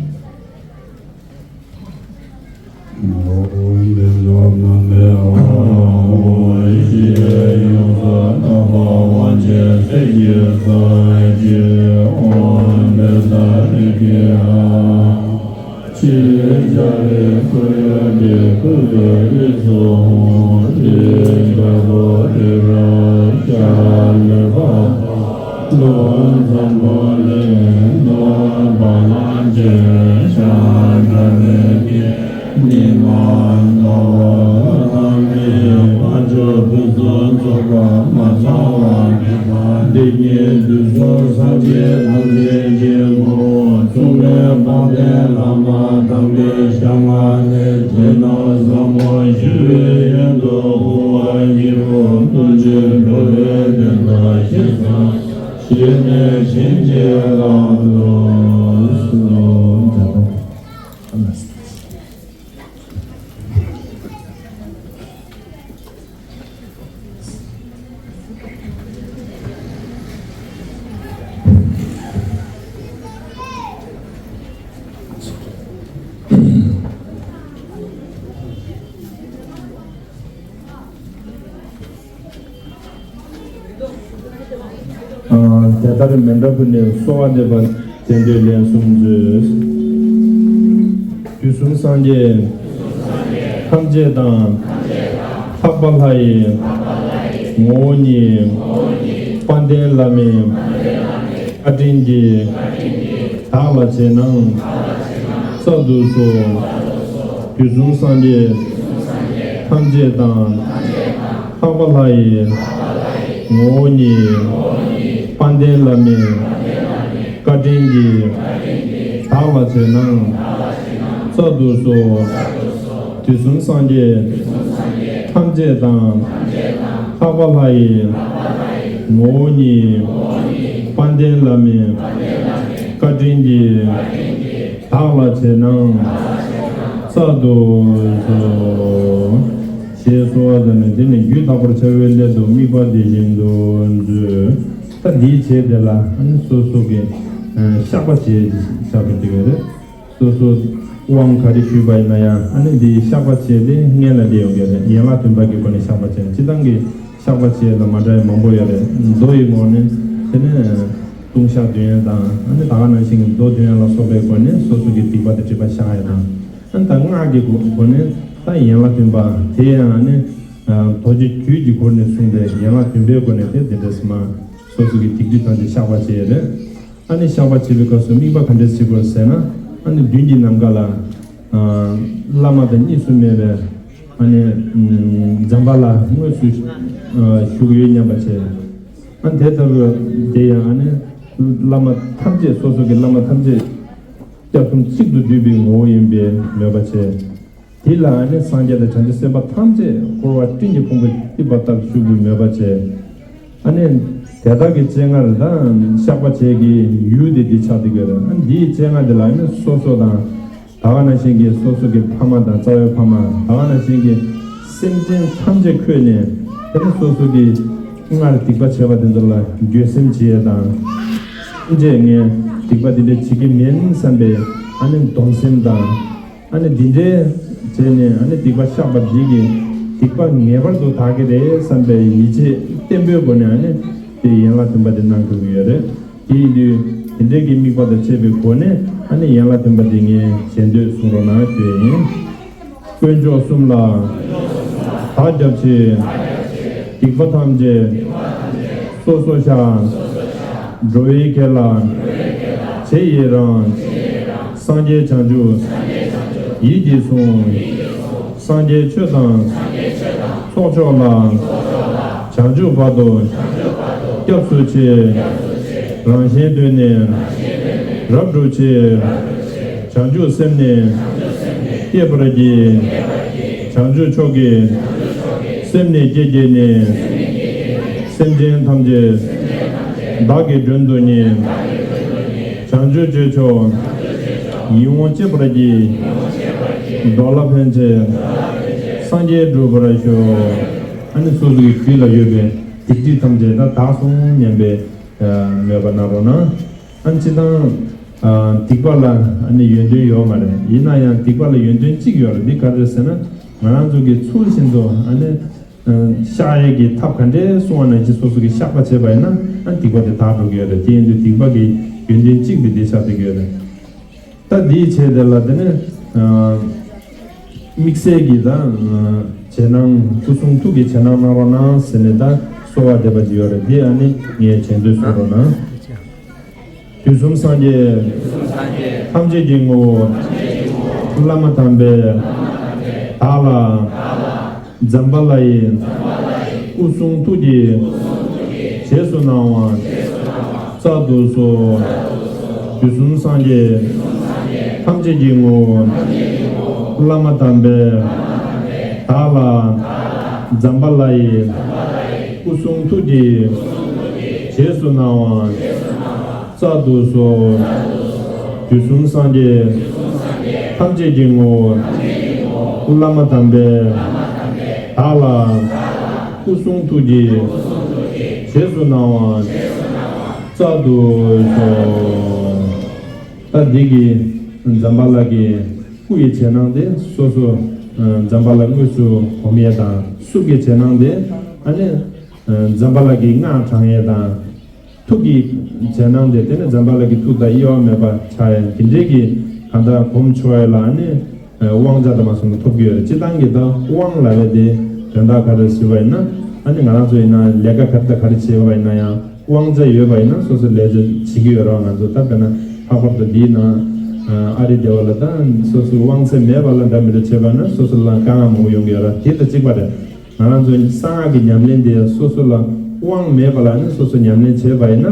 ལུང་ཟམ་པ་ལས་ནོར་བ་ལང་ཅན་ཤ་འདྲ་མེད་ཀྱི་ཉི་མ་ཟླ་བ་ལྷ་མིའི་དཔལ་འབྱོར་ཕུན་སུམ་ཚོགས་པ་མ་ཚང་བ་མི་དང་འདི་ཉིད་དུ་སོང་སངས་རྒྱས་ཐམས་ཅད་ཀྱི་ངོ་བོ་མཚུངས་མེད་དཔལ་ལྡན་བླ་མ་དམ་པའི་ཞལ་སྔ་ནས་རྗེས་གནང་ཟབ་མོ་ཞུ་བའི་ཡོན་དུ་འཁོར་བ་ཉེ་བར་ཐུགས་རྗེས་འགྲོ་བའི་དོན་དག་གཞིར་བཟུང་བཞེས་ནས་བྱིན་གྱིས་བརླབ་ཏུ་གསོལ། ཨ། དེ་ལྟར་མཎྜལ་ཕུལ་ནས་གསོལ་བ་འདེབས་པ། དེ་འདོད་ལན་གསུམ་མཛོད། དུས་གསུམ་སངས་རྒྱས་ཐམས་ཅད་དང་། ལྷག་པ་ལྷ་ཡི་ངོ་བོ་ཉིད། དཔལ་ལྡན་བླ་མའི་བཀའ་དྲིན་གྱིས། བདག་ལ་བྱེད་སྣང་སྩལ་དུ་གསོལ། དུས་གསུམ་སངས་རྒྱས་ཐམས་ཅད་དང་། ལྷག་པ་ལྷ་ཡི་ངོ་བོ་ཉིད། དཔལ་ལྡན་བླ་མའི་བཀའ་དྲིན་གྱིས། བདག་ལ་བྱེད་སྣང་སྩལ་དུ་གསོལ། དུས་གསུམ་སངས་རྒྱས་ཐམས་ཅད་དང་། ལྷག་པ་ལྷ་ཡི་ངོ་བོ་ཉིད། དཔལ་ལྡན་བླ་མའི་བཀའ་དྲིན་གྱིས། བདག་ལ་བྱེད་སྣང་སྩལ་དུ་གསོལ། ཞེས་གསོལ་བ་བཏབ་ནས་དེ་ནས་རྒྱུད་དག་པར་བྱ་བའི་སླད་དུ་དམིགས་པ་དེ་བཞིན་དུ་མཛོད། ད་འདིའི་རྗེས་དེ་ལ་ཨ་ནི་སོ་སོ་གི་བཤགས་པ་བྱེད་བྱ་དགོས་ཀྱི་ཡོད་རེད། སོ་སོ་དབང་ག་རེ་ཞུས་པ་ཡིན་ན་ཡང་ཨ་ནི་འདིའི་བཤགས་པ་བྱེད་དེ་སྔོན་ལ་འདི་ཡོང་གི་རེད། ཡན་ལག་བདུན་པ་གི་སྒོ་ནས་བཤགས་པ་བྱེད། སྤྱིར་བཏང་གི་བཤགས་པ་བྱེད་ལ་མ་འདྲ་བའི་མང་པོ་ཡོད་རེད། མདོ་ཡི་ངོས་ནས་དེ་ནས་ལྟུང་བཤགས་དོན་ཡོད་དང་། ཨ་ནི་ད་ག་ནང་བཞིན་གྱི་མདོ་དོན་ཡོད་ལ་སོགས་པའི་སྒོ་ནས་སོ་སོ་གི་སྡིག་པ་དང་སྒྲིབ་པ་བཤགས་ཡ་དང་། ཨ་ནི་ད་སྔགས་ཀྱི་སྒོ་སྒོ་ནས་ད་ཡན་ལག་བདུན་པ་དེ་ཡང་ཨ་ནི་རྡོ་རྗེ་རྒྱུད་ཀྱི་སྒོ་ནས་གསུངས་པའི་ཡན་ལག་བདུན་པའི་སྒོ་ནས་དེ་འདི་འདྲ་སེ་མ་སོ་སོ་གི་སྡིག་སྒྲིབ་ཐམས་ཅད་བཤགས་པ་བྱེད་ཡ་རེད། ཨ་ནི་བཤགས་པ་བྱེད་པའི་སྐབས་སུ་དམིགས་པ་ག་འདྲས་བྱེད་དགོས་ཟེར་ན། ཨ་ནི་མདུན་གྱི་ནམ་མཁའ་ལ་ཨ་བླ་མ་དང་གཉིས་སུ་མེད་པའི་ཨ་ནི་ཨམ་ཛམ་བྷ་ལ་དངོས་སུ་ཨ་བཞུགས་ཡོད་སྙམ་པ་བྱས། ཨ་ནི་དེ་ལྟ་བུ་དེ་ཡང་ཨ་ནི་བླ་མ་ཐམས་ཅད་སོ་སོ་གི་བླ་མ་ཐམས་ཅད་སྐྱབས་གསུམ་གཅིག་ཏུ་འདུས་པའི་ངོ་བོ་ཡིན་པའི་མོས་པ་བྱས། དེ་ལ་ཨ་ནི་སངས་རྒྱས་དང་བྱང་ཆུབ་སེམས་དཔའ་ཐམས་ཅད་འཁོར་བ་སྤྲིན་གྱི་ཕུང་པོས་གཏིབས་པ་ལྟར་བཞུགས་པའི་མོས་པ་བྱས། ཨ་ནི་དེ་དག་གི་སྤྱན་སྔར་ད་བཤགས་པ་བྱེད་ཀྱི་ཡུལ་དེ་འདི་ཆགས་བསྡད་ཀྱི་ཡོད་རེད། ཨ་ནི་འདིའི་སྤྱན་སྔར་དེ་ལ་ཨ་ནི་སོ་སོ་དང་ད་ག་ནང་བཞིན་གྱི་སོ་སོ་གི་ཕ་མ་དང་རྩ་བའི་ཕ་མ། ད་ག་ནང་བཞིན་གྱི་སེམས་ཅན་ཐམས་ཅད་འཁོད་ནས་དེ་ནི་སོ་སོ་གི་སྔར་སྡིག་པ་བྱས་པ་དེ་ཚོ་ལ་འགྱོད་སེམས་བྱེད་ཡས་དང་། ཐམས་ཅད་ངས་སྡིག་པ་འདི་འདྲ་བྱེད་ཀྱི་མིན་བསམ་པའི་ཨ་ནི་སྡོམ་སེམས་དང་། ཨ་ནི་འདི་འདྲའི་བྱས་ནས་ཨ་ནི་སྡིག་པ་བཤགས་པ་འདི་གིས་སྡིག་པ་ངེས་པར་དུ་དག་གི་རེད་བསམ་པའི་ཡིད་ཆེས་བརྟན་པོའི་སྒོ་ནས་ཨ་ནི་དེ་ཡན་ལག་བདུན་པ་དེ་གནང་དགོས་ཀྱི་ཡོད་རེད། དེ་ཡིན་དུས་དེ་འདྲའི་གི་དམིགས་པ་དང་བཅས་པའི་སྒོ་ནས་ཨ་ནི་ཡན་ལག་བདུན་པ་དེ་ངས་བྱེད་འདོད་གསུང་རོགས་གནང་ཞུ་ཡས་ཡིན། དཀོན་མཆོག་གསུམ་ལ་བདག་སྐྱབས་མཆི། སྡིག་པ་ཐམས་ཅད་སོ་སོར་བཤགས། འགྲོ་བའི་དགེ་ལ་རྗེས་ཡི་རང་། སངས་རྒྱས་བྱང་ཆུབ་ཡིད་ཀྱིས་བཟུང་། སངས་རྒྱས་ཆོས་དང་། ཚོགས་མཆོག་ལ། བྱང་ཆུབ་བར་དུ། སྐྱབས་སུ་མཆི། རང་གཞན་དོན་ནི། རབ་བསྒྲུབ་ཕྱིར། བྱང་ཆུབ་སེམས་ནི། བསྐྱེད་པར་བགྱི། བྱང་ཆུབ་མཆོག་གི། སེམས་ནི་བསྐྱེད་བགྱིས་ནས། སེམས་ཅན་ཐམས་ཅད། བདག་གིས་མགྲོན་དུ་གཉེར། བྱང་ཆུབ་སྤྱོད་མཆོག། ཡིད་འོང་སྤྱད་པར་བགྱི། འདོད་ལ་ཕན་ཕྱིར། སངས་རྒྱས་འགྲུབ་པར་ཤོག། ཨ་ནི་སོ་སོ་གི་རྒྱུད་ལ་ཡོད་པའི་སྡིག་སྒྲིབ་ཐམས་ཅད་ད་དག་སོང་སྙམ་པའི་མོས་པ་གནང་རོགས་གནང་། ཨ་ནི་སྤྱིར་བཏང་སྡིག་པ་ལ་ཨ་ནི་ཡོན་ཏན་ཡོད་མ་རེད། ཡིན་ན་ཡང་སྡིག་པ་ལ་ཡོན་ཏན་གཅིག་ཡོད་རེད། འདི་ག་རེ་རེད་ཟེར་ན། ང་རང་ཚོ་གི་ཚུལ་བཞིན་དུ་ཨ་ནི། བཤགས་ཡས་ཀྱི་ཐབས་ག་འདྲས་གསུང་བ་ནང་བཞིན་སོ་སོ་གིས་བཤགས་པ་བྱས་པ་ཡིན་ན་ཨ་སྡིག་པ་དེ་དག་འགྲོ་གི་ཡོད་རེད། དེ་ཡིན་དུས་སྡིག་པ་གི་ཡོན་ཏན་གཅིག་དེ་འདི་ཆགས་བསྡད་ཀྱི་ཡོད་རེད། ད་འདིའི་ཆེད་དེ་ལ་དེ་ནས་དམིགས་བསལ་གྱི་ད་རྗེས་གནང་སྐུ་གསུང་ཐུགས་ཀྱི་རྗེས་གནང་གནང་རོགས་གནང་ཟེར་ནས་ད་གསོལ་བ་འདེབས་པ་ཅིག་ཡོད་རེད། འདི་ཨ་ནི་ངས་མཇལ་འདོད་གསུང་རོགས་གནང་། དུས་གསུམ་སངས་རྒྱས། ཐམས་ཅད་ཀྱི་ངོ་བོ། བླ་མ་དམ་པས། བདག་ལ། ཛམྦྷ་ལ་ཡི། སྐུ་གསུང་ཐུགས་ཀྱི། རྗེས་སུ་གནང་བ། སྩལ་དུ་གསོལ། དུས་གསུམ་སངས་རྒྱས། ཐམས་ཅད་ཀྱི་ངོ་བོ། བླ་མ་དམ་པས། བདག་ལ། ཛམྦྷ་ལ་ཡི། སྐུ་གསུང་ཐུགས་ཀྱི། རྗེས་སུ་གནང་བ། སྩལ་དུ་གསོལ། དུས་གསུམ་སངས་རྒྱས། ཐམས་ཅད་ཀྱི་ངོ་བོ། བླ་མ་དམ་པས། བདག་ལ། སྐུ་གསུང་ཐུགས་ཀྱི། རྗེས་སུ་གནང་བ། སྩལ་དུ་གསོལ། ད་འདི་གི་ཛམྦྷ་ལ་གི་སྐུ་ཡི་རྗེས་གནང་དེ་སོ་སོ། ཛམྦྷ་ལ་དངོས་སུ་སྒོམ་ཡས་དང་། སྲུབས་ཀྱི་རྗེས་གནང་དེ་ཨ་ནི། ཛམྦྷ་ལ་གི་སྔགས་བགྲང་ཡས་དང་། ཐུགས་ཀྱི་རྗེས་གནང་དེ་དེ་ནི་ཛམྦྷ་ལ་གི་ཐུགས་དང་དབྱེ་བ་མེད་པ་ཆགས་ཡས། དེ་འདྲའི་གི་གང་ལྟར་སྒོམ་ཆོག་ཡས་ལ་ཨ་ནི་དབང་ཆ་དང་མ་སོང་ན་ཐོབ་ཀྱི་ཡོད་རེད། སྤྱིར་བཏང་གི་ད་དབང་ལབ་ཡས་དེ་དོན་དག་ག་རེ་ཞུས་པ་ཡིན་ན། ཨ་ནི་ང་རང་ཚོ་ཡིན་ན་ལས་ཀ་ག་རེ་དང་ག་རེ་བྱེད་པ་ཡིན་ན་ཡང་དབང་ཆ་ཡོད་པ་ཡིན་ན་སོ་སོ་ལས་བྱེད་བྱེད་ཀྱི་ཡོད་རེད་བ། ང་ཚོ་ད་དཔེར་ན་ལྷག་པར་དུ་འདིའི་ནང་ཨ་རི་སྡེ་བ་ལ་ད་སོ་སོའི་དབང་ཚད་མེད་པ་ལ་འདྲ་མི་འདྲ་བྱེད་པ་ན་སོ་སོ་ལ་དཀའ་ངལ་མང་པོ་ཡོང་གི་ཡོད་རེད། དེ་དང་གཅིག་པ་རེད། ང་རང་ཚོ་གསང་སྔགས་ཀྱི་ཉམས་ལེན་དེ་སོ་སོ་ལ་དབང་མེད་པ་ལ་ནི་སོ་སོ་ཉམས་ལེན་བྱས་པ་ཡིན་ན།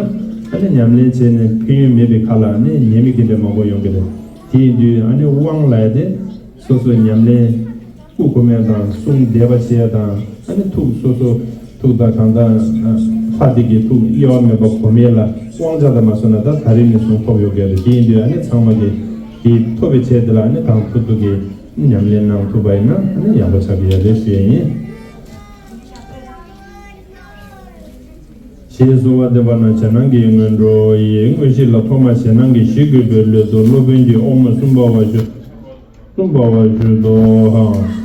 ཨ་ནི་ཉམས་ལེན་བྱས་ནས་ཕན་ཡོན་མེད་པའི་ཁ་ལ་ནི་ཉེས་དམིགས་དེ་འདྲ་མང་པོ་ཡོང་གི་རེད། དེ་ཡིན་དུས་ཨ་ནི་དབང་ལབ་ཡ་དེ་སོ་སོ་ཉམས་ལེན་སྐུ་གོང་མ་དང་གསུང་བཟླས་པ་བྱེད་ཡ་དང་། ཨ་ནི་ཐུགས་སོ་སོ་ཐུགས་དང་གང་དང་ལྷ་དེ་གི་ཐུགས་དབྱེ་བ་མེད་པ་སྒོམ་ཡས་ལ་དབང་ཆ་དང་མ་སོང་ན་ད་ད་རིང་ནས་བཟུང་ཐོབ་ཡོད་གི་རེད། དེ་ཡིན་དུས་ཨ་ནི་ཚང་མ་གི་དེ་ཐོབ་པའི་ཆེད་དེ་ལ་ཨ་ནི་གང་ཐུབ་ཐུབ་ཀྱི་ཉམས་ལེན་གནང་ཐུབ་པ་ཡིན་ན་ཨ་ནི་ཡག་པོ་ཆགས་ཀྱི་ཡོད་རེད་ཞུ་ཡ་ཡིན། ཞེས་གསོལ་བ་འདེབས་པ་ན་རྗེས་གནང་གི་སྔོན་འགྲོ་ཡི་དངོས་གཞི་ལ་ཐོག་མར་རྗེས་གནང་གི་གཞི་དགོས་པའི་སླད་དུ་སློབ་དཔོན་གྱིས་ཨོཾ་གསུམ་པ་བ་ཞུ། གསུམ་པ་བ་ཞུ་དོ། ཧ།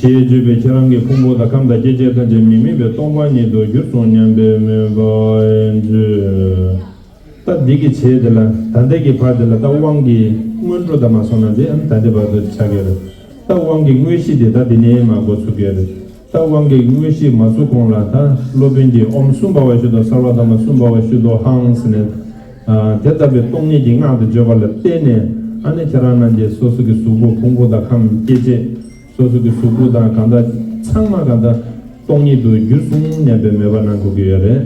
ཞེས་བརྗོད་པས་ཁྱེད་རང་གི་ཕུང་པོ་དང་ཁམས་དང་སྐྱེ་མཆེད་ཐམས་ཅད་མི་དམིགས་པའི་སྟོང་པ་ཉིད་དུ་གྱུར་སོང་སྙམ་པའི་མོས་པ་མཛོད། ད་འདི་གི་བྱེད་དེ་ལ་ད་ལྟའི་གི་བར་དེ་ལ་ད་དབང་གི་སྔོན་འགྲོ་དང་མ་སོང་ན་དེ་ཨ་ནི་ད་ལྟའི་བར་དུ་ཆགས་ཀྱི་རེད། ད་དབང་གི་དངོས་གཞི་དེ་ད་འདི་ནས་མར་འགོ་ཚུགས་ཀྱི་རེད། ད་དབང་གི་དངོས་གཞི་མ་ཚུགས་གོང་ལ་ད་སློབ་དཔོན་གྱིས་ཨོཾ་གསུམ་པ་བ་ཞུ་དོ། སརྦ་དྷརྨ་གསུམ་པ་བ་ཞུ་དོ་ཧཱུྃ་ཟེར་ནས། ཨ་དེ་ལྟ་བུའི་སྟོང་ཉིད་ཀྱི་སྔགས་དེ་བརྗོད་པ་ལ་བརྟེན་ནས་ཨ་ནི་ཁྱེད་རང་རྣམས་ཀྱི་སོ་སོ་གི་གཟུགས་པོ་ཕུང་པོ་དང་ཁམས་སྐྱེ་མཆེད། སོ་སོ་གི་གཟུགས་པོ་དང་གང་དག་ཚང་མ་གང་དག་སྟོང་ཉིད་དུ་གྱུར་སོང་སྙམ་པའི་མོས་པ་གནང་དགོས་ཀྱི་ཡོད་རེད།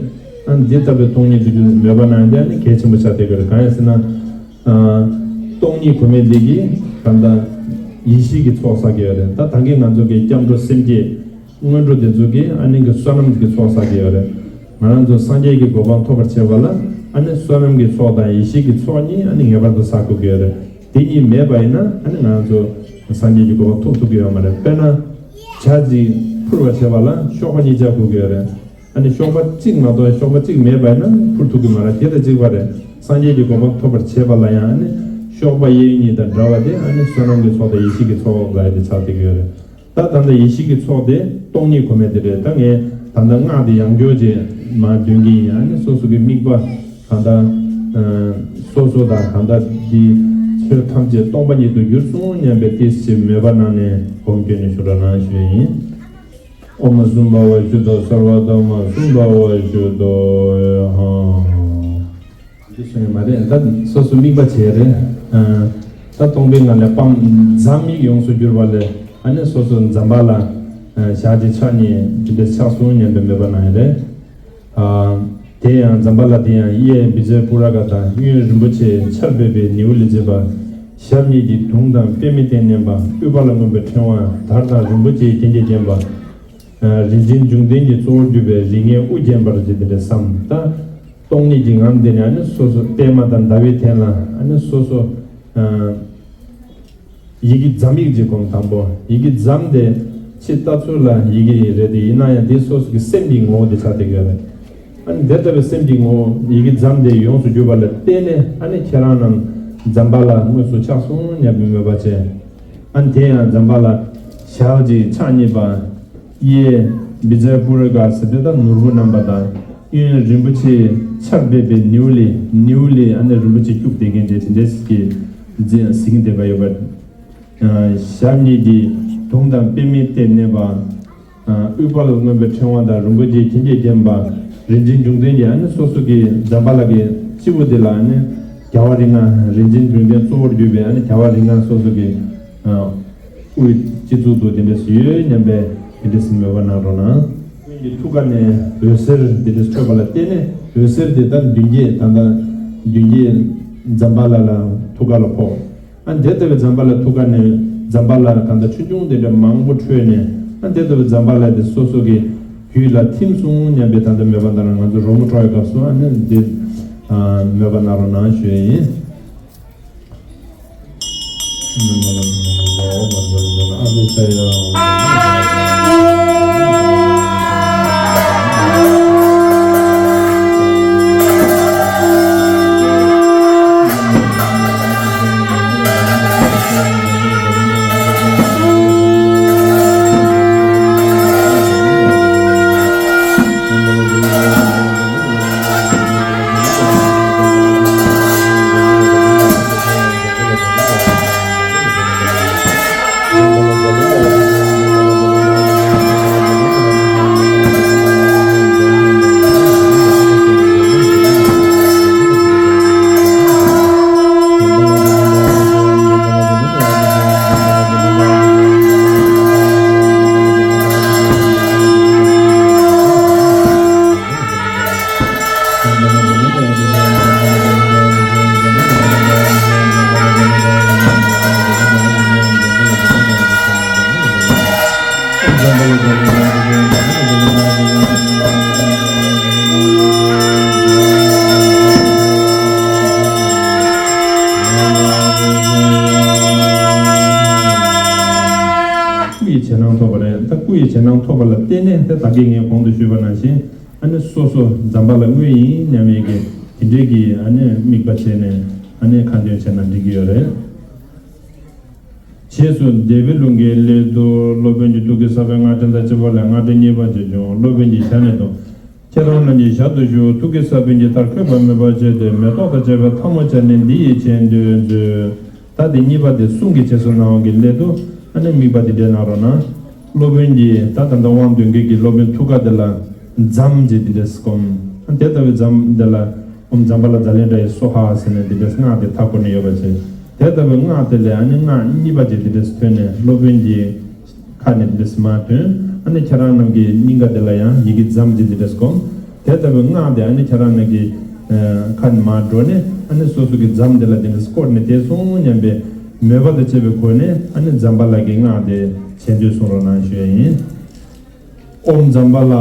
ཨ་འདི་ལྟ་བུའི་སྟོང་ཉིད་དུ་གྱུར་མོས་པ་གནང་ཡ་དེ་ཨ་ནི་གལ་ཆེན་པོ་ཆགས་བསྡད་ཀྱི་ཡོད་རེད། གང་ཡིན་ཟེར་ན། ཨ་སྟོང་ཉིད་གོ་མེད་འདི་གིས་གང་དག་ཡེ་ཤེས་ཀྱི་ཚོགས་བསགས་ཀྱི་ཡོད་རེད། ད་ད་གིན་ང་ཚོ་གི་སྐྱབས་འགྲོ་སེམས་བསྐྱེད་སྔོན་འགྲོ་དེ་ཚོ་གིས་ཨ་ནི་གི་བསོད་ནམས་ཀྱི་ཚོགས་བསགས་ཀྱི་ཡོད་རེད། ང་རང་ཚོ་སངས་རྒྱས་ཀྱི་གོ་འཕང་ཐོབ་པར་བྱེད་པ་ལ་ཨ་ནི་བསོད་ནམས་ཀྱི་ཚོགས་དང་ཡེ་ཤེས་ཀྱི་ཚོགས་གཉིས་ཨ་ནི་ངེས་པར་དུ་བསགས་དགོས་ཀྱི་ཡོད་རེད། དེ་གཉིས་མེད་པ་ཡིན་ན་ཨ་ནི་ང་རང་ཚོ་སངས་རྒྱས་ཀྱི་གོ་འཕང་ཐོབ་ཐུབ་ཀྱི་ཡོད་མ་རེད། དཔེར་ན། ཇ་གཅིག་ཕུར་བར་བྱེད་པ་ལ་གཤོག་པ་གཉིས་ཆ་དགོས་ཀྱི་ཡོད་རེད། ཨ་ནི་གཤོག་པ་གཅིག་མ་གཏོགས་གཤོག་པ་གཅིག་མེད་པ་ཡིན་ན་ཕུར་ཐུབ་ཀྱི་མ་རེད། དེ་དང་གཅིག་པ་རེད། སངས་རྒྱས་ཀྱི་གོ་འཕང་ཐོབ་པར་བྱེད་པ་ལ་ཡང་ཨ་ནི་གཤོག་པ་གཡས་གཡོན་གཉིས་དང་འདྲ་བ་དེ་ཨ་ནི་བསོད་ནམས་ཀྱི་ཚོགས་དང་ཡེ་ཤེས་ཀྱི་ཚོགས་ལ་ཡ་དེ་ཆགས་བསྡད་ཀྱི་ཡོད་རེད། ད་ད་ལྟ་ཡེ་ཤེས་ཀྱི་ཚོགས་དེ་སྟོང་ཉིད་གོ་མེད་དེ་རེད། ད་ངས་ད་ལྟ་སྔགས་དེ་ཡང་བསྐྱར་ཅིག་མར་འདོན་གྱི་ཡིན། ཨ་ནི་སོ་སོ་གི་དམིགས་པ་གང་ལྟར་སོ་སོ་དང་གང་ལྟར་འདི་ཆོས་ཐམས་ཅད་སྟོང་པ་ཉིད་དུ་གྱུར་སོང་སྙམ་པའི་ཏོག་ཙམ་མོས་པ་གནང་ནས་སྒོམ་སྐྱོན་ནས་ཞུ་རོགས་གནང་ཞུ་ཡིན། ཨོཾ་གསུམ་པ་བ་ཞུ་དོ། སརྦ་དྷརྨ་གསུམ་པ་བ་ཞུ་དོ། ཧཱུྃ། འདི་སོང་ཡོད་མ་རེད། ད་སོ་སོ་དམིགས་པ་བྱས་རེད། ཨ་ ད་སྟོང་པའི་ངང་ལས་སྤང་འཛམ་ཡིག་ཡོངས་སུ་གྱུར་པ་ལས་ཨ་ནི་སོ་སོ་འཛམ་བག་ལ་ཞག་གཅིག་ཕྱག་གཉིས་དེ་འདྲ་ཕྱག་གསུམ་ཉན་པའི་མོས་པ་གནང་ཡོད་རེད། དེ་ཡང་འཛམ་བག་ལ་དེ་ཡང་གཡས་བི་ཛ་པུ་ར་ག་དང་གཡོན་རིན་པོ་ཆེ་ཆར་འབེབས་པའི་ནེའུ་ལས་མཛད་པ། ཞབས་གཉིས་ཀྱིས་དུང་དང་པདྨའི་སྟན་མནན་པ། དབུས་ཕར་ལ་མངོན་པར་ཕྲེང་བ་དར་དང་རིན་པོ་ཆེའི་རྒྱན་གྱིས་བརྒྱན་པ། རིན་ཆེན་འབྱུང་ལྡན་གྱི་གཙོ་བོར་གྱུར་པའི་རིགས་ལྔའི་དབུ་བརྒྱན་པར་བྱེད་དེ་འདྲ་བསམ། ད་སྟོང་ཉིད་ཀྱི་ངང་དེ་ནས་ཨ་ནི་སོ་སོ་པད་མ་དང་ཟླ་བའི་སྟེང་ལ་ཨ་ནི་སོ་སོ། ཡི་གེ་ཛམ་ཡིག་ཅིག་སྒོམ། དང་པོ་ཡི་གེ་ཛམ་དེ་ཕྱི་ལྟ་ཚུལ་ལ་ཡི་གེ་རེད་དེ། ཡིན་ན་ཡང་དེ་སོ་སོ་གི་སེམས་ཀྱི་ངོ་བོ་དེ་ཆགས་བསྡད་ཡོད་རེད། ཨ་ནི་དེ་ལྟ་བུའི་སེམས་ཀྱི་ངོ་བོ་ཡི་གེ་ཛམ་དེ་ཡོངས་སུ་གྱུར་པ་ལ་བརྟེན་ནས་ཨ་ནི་ཁྱེད་རང་རྣམས་འཛམ་བག་ལ་དངོས་སུ་ཕྱག་གསུམ་ཉན་པའི་མོས་པ་བྱས། ཨ་ནི་དེ་ཡང་འཛམ་བག་ལ་ཞག་གཅིག་ཕྱག་གཉིས་པ། གཡས་བི་ཛ་པུ་ར་ག་ཟེར་དེ་ད་ནོར་བུ་བསྣམས་པ་དང་། གཡོན་རིན་པོ་ཆེ་ཆར་འབེབས་པའི་ནེའུ་ལེ། ནེའུ་ལེ་ཨ་ནི་རིན་པོ་ཆེ་སྐྱུགས་བསྡད་མཁན་དེ་དེ་འདྲས་ཀྱི་རྫས་གཟིགས་བསྡད་པ་ཡོད་པ། ཞབས་གཉིས་ཀྱིས་དུང་དང་པདྨའི་སྟན་མནན་པ། དབུས་ཕར་ལ་མངོན་པའི་ཕྲེང་བ་དང་རིན་པོ་ཆེའི་རྒྱན་གྱིས་བརྒྱན་པ། རིན་ཆེན་འབྱུང་ལྡན་གྱི་ཨ་ནི་སོ་སོ་གི་འཛམ་བག་ལ་གི་སྤྱི་བོ་དེ་ལ་ཨ་ནི་རྒྱལ་བ་རིགས་ལྔ། རིན་ཆེན་འབྱུང་ལྡན་གཙོ་བོར་གྱུར་པའི་ཨ་ནི་རྒྱལ་བ་རིགས་ལྔ་སོ་སོ་གི་དབུའི་སྤྱི་གཙུག་ཏུ་དེ་འདྲ་ཞིག་ཡོད་སྙམ་པའི་དེ་འདྲ་ཞིག་མོས་པ་གནང་རོགས་གནང་། སྔོན་གྱི་ཐུགས་ཀ་ནས་འོད་ཟེར་དེ་འདྲ་འཕྲོས་པ་ལ་བརྟེན་ནས། འོད་ཟེར་དེ་ལྟར་མདུན་བསྐྱེད་ད་ལྟ་མདུན་བསྐྱེད་འཛམ་བག་ལ་ལ་ཐུགས་ཀ་ལ་ཕོག། ཨ་དེ་ལྟ་བུའི་འཛམ་བག་ལ་ཐུགས་ཀ་ནས་འཛམ་བག་ལ་ད་ལྟ་ཆུང་ཆུང་དེ་འདྲ་མང་པོ་འཕྲོས་ནས། ཨ་དེ་ལྟ་བུའི་འཛམ་བག་ལ་དེ་སོ་སོ་གི་རྒྱུད་ལ་ཐིམ་སོང་སྙམ་པའི་ད་ལྟ་མོས་པ་ད་ལ་ང་ཚོ་རོལ་མོ་འཁྲོག་པའི་སྐབས་སུ་ཨ་ནི་འདི་མོས་པ་གནང་རོགས་གནང་ཞུ་ཡ་ཡིན། སྐུ་ཡི་རྗེས་གནང་ཐོབ་པ་རེད། ད་སྐུ་ཡི་རྗེས་གནང་ཐོབ་པ་ལ་བརྟེན་ནས་ད་ད་གིན་ངས་གོང་དུ་ཞུས་པ་ནང་བཞིན། ཨ་ནི་སོ་སོ་འཛམ་བག་ལ་དངོས་ཡིན་སྙམ་ཡས་ཀྱི་དེ་འདྲའི་གི་ཨ་ནི་དམིགས་པ་བྱས་ནས་ཨ་ནི་ཁ་འདོན་བྱས་ན་འགྲིག་གི་ཡོད་རེད། རྗེས་སུ་བཟླས་པའི་ལུང་གི་སླད་དུ། སློབ་དཔོན་གྱི་ཐུགས་ཀའི་ས་བོན་སྔགས་ཕྲེང་དང་བཅས་པ་ལས་སྔགས་ཕྲེང་གཉིས་པ་ཅིག་བྱུང་། སློབ་དཔོན་གྱི་ཞལ་ནས་དང་། ཁྱེད་རང་རྣམས་ཀྱི་ཞལ་དུ་ཞུགས། ཐུགས་ཀའི་ས་བོན་གྱི་མཐར་འཁོད་པ་མོས་པ་བྱས་ཏེ། མེ་ཏོག་དང་བཅས་པའི་ཐལ་མོ་སྦྱར་ནས་འདི་ཡི་རྗེས་ཟློས་མཛོད། ད་དེ་གཉིས་པ་དེ་གསུང་གི་རྗེས་སུ་གནང་བ་གི་སླད་དུ་ཨ་ནི་དམིགས་པ་དེ་འདྲ་གནང་རོགས་གནང་། སློབ་དཔོན་གྱིས་ད་ད་ལྟ་དབང་འདོན་མཁན་གྱི་སློབ་དཔོན་ཐུགས་ཀ་དེ་ལ་ཛམ་ཅིག་དེ་འདྲ་སྒོམ། དེ་ལྟ་བུའི་ཛམ་དེ་ལ་ཨོཾ་ཛམྦྷ་ལ་ཛཱ་ལེནྡྲ་ཡེ་སྭཱ་ཧཱ་ཟེར་ནས་དེ་འདྲ་སྔགས་དེ་མཐའ་བསྐོར་ནས་ཡོད་པ་བྱས། དེ་ལྟ་བུའི་སྔགས་དེ་ལས་ཨ་ནི་སྔགས་གཉིས་པ་ཅིག་དེ་འདྲ་ཐོན་ནས་སློབ་དཔོན་གྱི་ཁ་ནས་དེ་འདྲ་མར་ཐོན། ཨ་ནི་ཁྱེད་རང་རྣམས་ཀྱི་སྙིང་ག་དེ་ལ་ཡང་ཡི་གེ་ཛམ་ཅིག་དེ་འདྲ་སྒོམ། དེ་ལྟ་བུའི་སྔགས་དེ་ཨ་ནི་ཁྱེད་རང་རྣམས་ཀྱི་ཁ་ནས་མར་འགྲོ་ནས་ཨ་ནི་སོ་སོ་གི་ཛམ་དེ་ལ་དེ་འདྲ་བསྐོར་ནས་དེ་སོང་སྙམ་པའི་མོས་པ་དང་བཅས་པའི་སྒོ་ནས་ཨ་ནི་ཛམྦྷ་ལ་གི་སྔགས་དེ་ཞལ་འདོན་གསུང་རོགས་གནང་ཞུ་ཡ་ཡིན། ཨོཾ་ཛམྦྷ་ལ་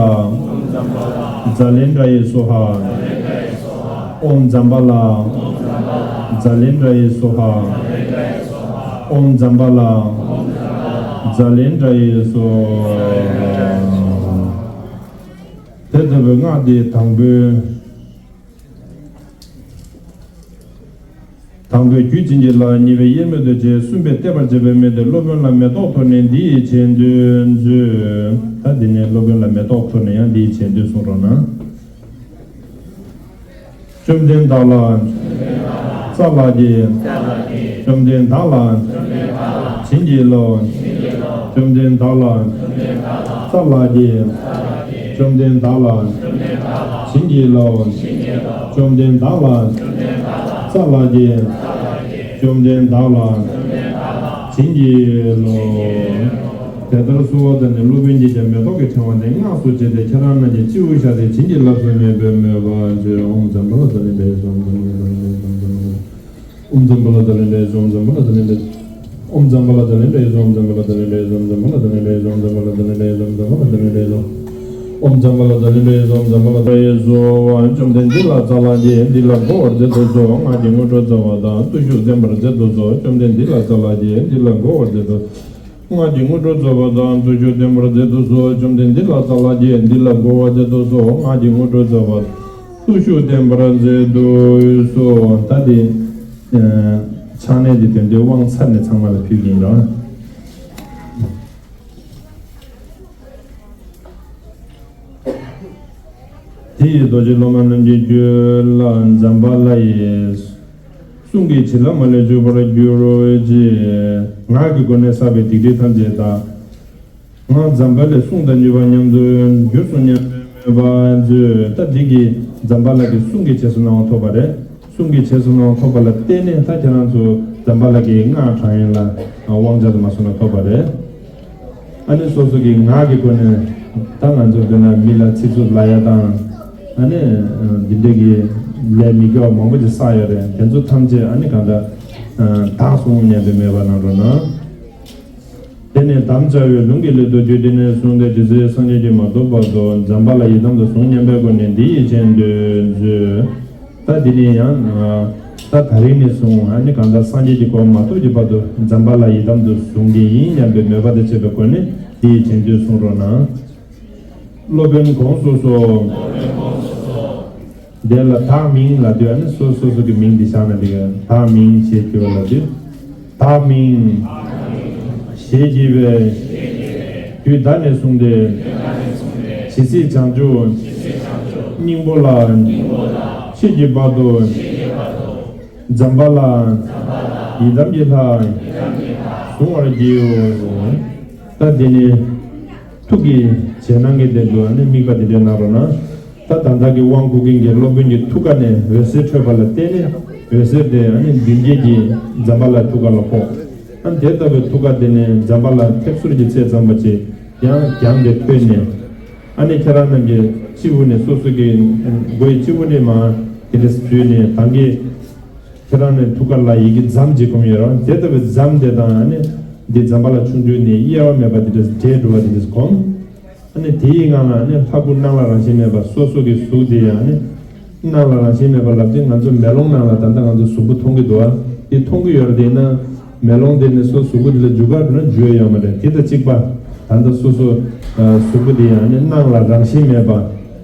ཛཱ་ལེནྡྲ་ཡེ་སྭཱ་ཧཱ། ཨོཾ་ཛམྦྷ་ལ་ཛཱ་ལེནྡྲ་ཡེ་སྭཱ་ཧཱ། ཨོཾ་ཛམྦྷ་ལ་ཛཱ་ལེནྡྲ་ཡེ་སྭཱ་ཧཱ། དེ་ལྟ་བུའི་སྔགས་འདི་དང་པོའི། དང་པོའི་རྒྱུད་བྱིན་གྱིས་བརླབ། གཉིས་པའི་དབྱེར་མེད་དུ་བྱས། གསུམ་པའི་བརྟན་པར་བྱེད་པའི་དམིགས་ཏེ། སློབ་དཔོན་ལ་མེ་ཏོག་འཐོར་ནས་འདི་ཡི་རྗེས་ཟློས་མཛོད། ད་འདི་ནས་སློབ་དཔོན་ལ་མེ་ཏོག་འཐོར་ནས་ཡང་འདི་ཡི་རྗེས་ཟློས་གསུང་རོགས་གནང་། བཅོམ་ལྡན་བདག་ལ་ཙཱ་ལ་གྱི། བཅོམ་ལྡན་བདག་ལ་བྱིན་གྱིས་བརླབ། བཅོམ་ལྡན་བདག་ལ་ཙཱ་ལ་གྱི། བཅོམ་ལྡན་བདག་ལ་བྱིན་གྱིས་བརླབ། བཅོམ་ལྡན་བདག་ལ་ཙཱ་ལ་གྱི། བཅོམ་ལྡན་འདས་ལ་བྱིན་གྱིས་རློབས། དེ་ལྟར་གསོལ་བ་བཏབ་ནས་སློབ་དཔོན་གྱིས་ཀྱང་མེ་ཏོག་གི་ཕྲེང་བ་དེ་སྔགས་སུ་བྱས་ཏེ། ཁྱེད་རང་རྣམས་ཀྱིས་སྤྱི་བོར་བཞག་སྟེ་བྱིན་གྱིས་བརླབས་སོ་སྙམ་པའི་མོས་པ་མཛོད། ཨོཾ་ཛམྦྷ་ལ་ཛཱ་ལི་ཛཿ་ཨེ་ཛྭ། ཨོཾ་ཛམྦྷ་ལ་ཛཱ་ལི་ཛཿ་ཨེ་ཛྭ། ཨོཾ་ཛམྦྷ་ལ་ཛཱ་ལི་ཛཿ་ཨེ་ཛྭ། ཨོཾ་ཛམྦྷ་ལ་ཛཱ་ལི་ཛཿ་ཨེ་ཛྭ། ཨོཾ་ཛམྦྷ་ལ་ཛཱ་ལི་ཛཿ་ཨེ་ཛྭ། ཨོཾ་ཛམྦྷ་ལ་ཛཱ་ལི་ཛཿ་ཨེ་ཛྭ། ཨོཾ་ཛམྦྷ་ལ་ཛཱ་ལི་ཛཿ་ཨེ་ཛྭ། ཨོཾ་ཛམྦྷ་ལ་ཛཱ་ལི་ཛཿ་ཨེ་ཛྭ། ཨོཾ་ཛམྦྷ་ལ་ཛཱ་ལི་ཛཿ་ཨེ་ཛྭ། ཨོཾ་ཛམྦྷ་ལ་ཛཱ་ལི་ཛཿ་ཨེ་ཛྭ། བཅོམ་ལྡན་འདས་ལ་ཛཱ་ལག་རྗེས་འདི་ལ་མགོ་བོར་མཛད་དུ་གསོལ། སྔགས་ཀྱི་དངོས་གྲུབ་སྩལ་བ་དང་བརྟུལ་ཞུགས་བརྟན་པར་མཛད་དུ་གསོལ། བཅོམ་ལྡན་འདས་ལ་ཛཱ་ལག་རྗེས་འདི་ལ་མགོ་བོར་མཛད་དུ། སྔགས་ཀྱི་དངོས་གྲུབ་སྩལ་བ་དང་བརྟུལ་ཞུགས་བརྟན་པར་མཛད་དུ་གསོལ། བཅོམ་ལྡན་འདས་ལ་ཛཱ་ལག་རྗེས་འདི་ལ་མགོ་བོར་མཛད་དུ་གསོལ། སྔགས་ཀྱི་དངོས་གྲུབ་སྩལ་བ་དང་བརྟུལ་ཞུགས་བརྟན་པར་མཛད་དུ་གསོལ། ད་དེ། ཕྱག་ནས་དེ་དོན་དེ་དབང་ཚར་ནས་ཚང་མ་ལ་ཕུལ་གྱིན་རོགས། དེ་ཡི་རྡོ་རྗེ་སློབ་མ་རྣམས་ཀྱི་རྒྱུད་ལ་ཛམྦྷ་ལ་ཡི་གསུང་གི་བྱིན་རླབས་མ་ལུས་འཇུག་པར་གྱུར་ཅིག། ངག་གི་སྒོ་ནས་བསགས་པའི་སྡིག་སྒྲིབ་ཐམས་ཅད་དག། ང་ཛམྦྷ་ལའི་གསུང་དང་ནུས་པ་ཉམས་སུ་གྱུར་སོང་སྙམ་པའི་མོས་པ་མཛོད། ད་འདི་གིས་ཛམྦྷ་ལ་གི་གསུང་གི་རྗེས་སུ་གནང་བ་ཐོབ་པ་རེད། གསུང་གི་རྗེས་སུ་གནང་བ་ཐོབ་པ་ལ་བརྟེན་ནས་ད་ཁྱེད་རང་ཚོ་ཛམྦྷ་ལ་གི་སྔགས་བགྲང་ཡས་ལ་དབང་ཆ་དུ་མ་སོང་ན་ཐོབ་པ་རེད། ཨ་ནི་སོ་སོ་གི་ངག་གི་སྒོ་ནས་ད་ང་ཚོ་དཔེར་ན་མི་ལ་ཚིག་རྩུབ་ལབ་ཡ་དང་། ཨ་ནི་འདི་འདྲ་གི་ལས་མི་དགེ་བ་མང་པོ་ཅིག་བསགས་ཡོད་རེད། དེ་ཚོ་ཐམས་ཅད་ཨ་ནི་གང་འདྲ་དག་སོང་སྙམ་པའི་མོས་པ་གནང་རོགས་གནང་། དེ་ནས་དམ་བཅའ་བའི་ལུང་གི་སླད་དུ་རྒྱུད་སྡེ་ནས་བཟུང་སྟེ་རྗེ་བཙུན་སངས་རྒྱས་ཀྱིས་མ་ཐོབ་བར་དུ་ཛམྦྷ་ལ་ཡི་དམ་དུ་བཟུང་སྙམ་པའི་སྒོ་ནས་འདི་ཡི་རྗེས་ཟློས་མཛོད། ད་འདི་ནས་ཡང་ད་ད་རིང་ནས་བཟུང་ཨ་ནི་གང་ལྟར་སངས་རྒྱས་ཀྱི་གོ་འཕང་མ་ཐོབ་ཀྱི་བར་དུ་ཛམྦྷ་ལ་ཡི་དམ་དུ་བཟུང་གི་ཡིན་སྙམ་པའི་མོས་པ་དང་བཅས་པའི་སྒོ་ནས་འདི་ཡི་རྗེས་ཟློས་གསུང་རོགས་གནང་། སློབ་དཔོན་དགོངས་སུ་གསོལ། དེ་ལ་བདག་མིང་ལབ་དུས་ཨ་ནི་སོ་སོ་སོ་གི་མིང་འདི་བཞག་ན་འགྲིག་གི། བདག་མིང་ཞེས་བགྱི་བ་ལབ་དུས། བདག་མིང་ཞེས་བགྱི་བའི་དུས་ད་ནས་བཟུང་སྟེ་ཇི་སྲིད་བྱང་ཆུབ་སྙིང་པོ་ལ་མཆིས་ཀྱི་བར་དུ་ཛམྦྷ་ལ་ཡི་དམ་གྱི་ལྷ་གཟུང་བར་བགྱིའོ། ད་འདི་ནི་ཐུགས་ཀྱི་རྗེས་གནང་གི་དོན་དུ་ཨ་ནི་དམིགས་པ་འདི་འདྲ་གནང་རོགས་གནང་། ད་ད་ལྟ་གི་དབང་བསྐུར་མཁན་གྱི་སློབ་དཔོན་གྱི་ཐུགས་ཀ་ནས་འོད་ཟེར་འཕྲོས་པ་ལ་བརྟེན་ནས་འོད་ཟེར་དེ་ཨ་ནི་མདུན་བསྐྱེད་ཀྱི་ཛམྦྷ་ལ་ཐུགས་ཀ་ལ་ཕོག་ཨ་ནི་དེ་ལྟ་བུའི་ཐུགས་ཀ་དེ་ནས་ཛམྦྷ་ལ་ཐེབས་ཚུར་གྱི་ཚད་ཙམ་པ་ཅིག་ཡང་རྒྱང་དེ་འཕོས་ནས་ཨ་ནི་ཁྱེད་རང་རྣམས་ཀྱི་སྤྱི་བོ་ནས་སོ་སོ་གི་མགོ་ཡི་སྤྱི་བོ་ནས་མར་དེ་འདྲ་འཛུལ་ནས་ད་གིན་ཁྱེད་རང་ནས་ཐུགས་ཀ་ལ་ཡི་གེ་ཛམ་གྱི་སྒོམ་ཡོད་རེད། དེ་ལྟ་བུའི་ཛམ་དེ་དང་ཨ་ནི་འདི་ཛམྦྷ་ལ་ཆུང་ཆུང་ནས་དབྱེ་བ་མེད་པ་དེ་འདྲ་འདྲེས་འགྲོ་བ་དེ་འདྲ་སྒོམ། ཨ་ནི་དེའི་སྒང་ལ་ཨ་ནི་ལྷ་སྐུ་སྣང་ལ་རང་བཞིན་མེད་པ་སོ་སོ་གི་གཟུགས་དེ་ཡང་ཨ་ནི་སྣང་ལ་རང་བཞིན་མེད་པ་ལབ་དུས་ང་ཚོ་མེ་ལོང་ནང་ལ་ད་ལྟ་ང་ཚོ་གཟུགས་པོ་མཐོང་གི་འདུག་ཨ། དེ་མཐོང་གི་ཡོད་རེད། དེ་ན་མེ་ལོང་དེ་ནི་སོ་གཟུགས་པོ་དེ་ལ་འཇུག་ག་འགྲོ་ན་འཇུག་ཡ་ཡོད་མ་རེད། དེ་དང་གཅིག་པ་ད་ལྟ་སོ་སོ་གཟུགས་པོ་དེ་ཡང་ཨ་ནི་སྣང་ལ་རང་བཞིན་མེད་པ་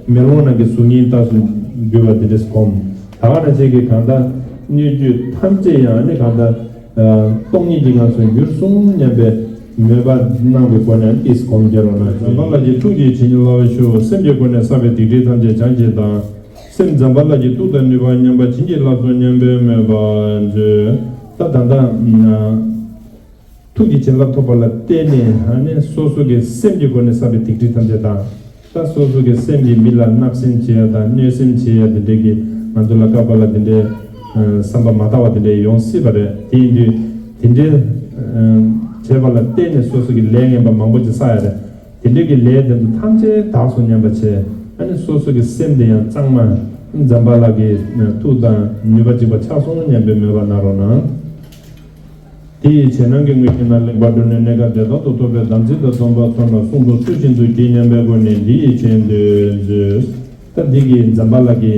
མེ་ལོང་ནང་གི་གཟུགས་བརྙན་ལྟ་བུ་འགྱུར་བ་དེ་འདྲ་སྒོམ། ད་ག་ནང་བཞིན་གྱི་གང་ལྟར་སྣོད་བཅུད་ཐམས་ཅད་ཡང་ཨ་ནི་གང་ལྟར་སྟོང་ཉིད་ཀྱི་ངང་ཚུལ་འགྱུར་སོང་སྙམ་པའི་མོས་པ་གནང་བའི་སྒོ་ནས་ཏིས་སྒོམ་རྒྱལ་བ་ན་ཛམ་བྷ་ལ་གི་ཐུགས་ཀྱི་བྱིན་གྱིས་བརླབས་ཤོག་སེམས་ཀྱི་སྒོ་ནས་བསགས་པའི་སྡིག་སྒྲིབ་ཐམས་ཅད་བྱང་ཞིང་དག་སེམས་ཛམ་བྷ་ལ་གི་ཐུགས་དང་ནུས་པ་མཉམ་པ་བྱིན་གྱིས་བརླབས་སོ་སྙམ་པའི་མོས་པ་མཛོད། ད་ད་ལྟ་ཐུགས་ཀྱི་བྱིན་རླབས་ཐོབ་པ་ལ་བརྟེན་ནས་ཨ་ནི་སོ་སོ་གི་སེམས་ཀྱི་སྒོ་ནས་བསགས་པའི་སྡིག་སྒྲིབ་ཐམས་ཅད་དག་ད་སོ་སོ་གི་སེམས་ཀྱིས་མི་ལ་བརྣབ་སེམས་བྱེད་ཡ་དང་གནོད་སེམས་བྱེད་ཡ་དེ་འདྲས་ཀྱི་ང་ཚོ་ལ་སྐབས་འགའ་ལ་དེ་འདྲས་བསམ་པ་མ་དག་པ་དེ་འདྲས་ཡོང་སྲིད་པ་རེད། དེ་ཡིན་དུས་དེ་འདྲས་བྱས་པ་ལ་བརྟེན་ནས་སོ་སོ་གི་ལས་ངན་པ་མང་པོ་ཅིག་བསགས་ཡ་རེད། དེ་འདྲས་ཀྱི་ལས་དེ་ཚོ་ཐམས་ཅད་དག་སོང་སྙམ་པ་བྱས་ཨ་ནི་སོ་སོ་གི་སེམས་དེ་ཡང་གཙང་མ་ཛམ་བྷ་ལ་གི་ཐུགས་དང་ནུས་པ་གཅིག་པ་ཆགས་སོང་སྙམ་པའི་མོས་པ་གནང་རོགས་གནང་། དེ་ཡི་རྗེས་གནང་གི་དངོས་གཞི་ན་ལེགས་པར་བསྒྲུབས་ནས་གནས་སྐབས་དེ་དག་ཏུ་ཐོབ་པའི་དམ་ཚིག་དང་སྡོམ་པ་ཚང་མ་གསུང་དུ་ཚུལ་བཞིན་དུ་བགྱི་སྙམ་པའི་སྒོ་ནས་འདི་ཡི་རྗེས་ཟློས་མཛོད། ད་འདི་གི་ཛམ་བྷ་ལ་གི་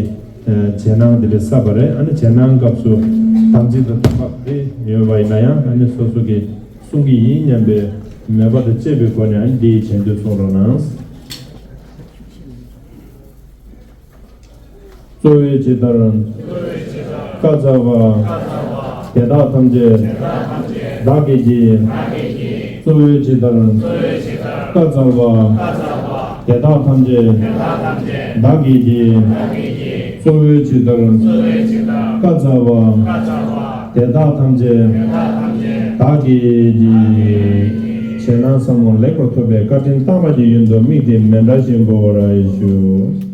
རྗེས་གནང་དེ་འདྲ་བསགས་པ་རེད། ཨ་ནི་རྗེས་གནང་སྐབས་སུ་དམ་ཚིག་དང་སྡོམ་པ་དེ་ཡོད་པ་ཡིན་ན་ཡང་ཨ་ནི་སོ་སོ་གི་གསུང་གི་ཡིན་སྙམ་པའི་མོས་པ་དང་བཅས་པའི་སྒོ་ནས་ཨ་ནི་འདི་ཡི་རྗེས་ཟློས་གསུང་རོགས་གནང་། གཙོ་བོས་ཇི་ལྟར་བཀའ་སྩལ་པ། དེ་དག་ཐམས་ཅད་བདག་གིས་བགྱི། གཙོ་བོས་ཇི་ལྟར་བཀའ་སྩལ་པ། དེ་དག་ཐམས་ཅད་བདག་གིས་བགྱི། གཙོ་བོས་ཇི་ལྟར་བཀའ་སྩལ་པ། དེ་དག་ཐམས་ཅད་བདག་གིས་བགྱི། རྗེས་གནང་ཟབ་མོ་ལེགས་པར་ཐོབ་པའི་བཀའ་དྲིན་དམ་པ་གི་ཡོན་དུ་དམིགས་ཏེ་མཎྜལ་ཞིག་འབུལ་བར་ཞུ།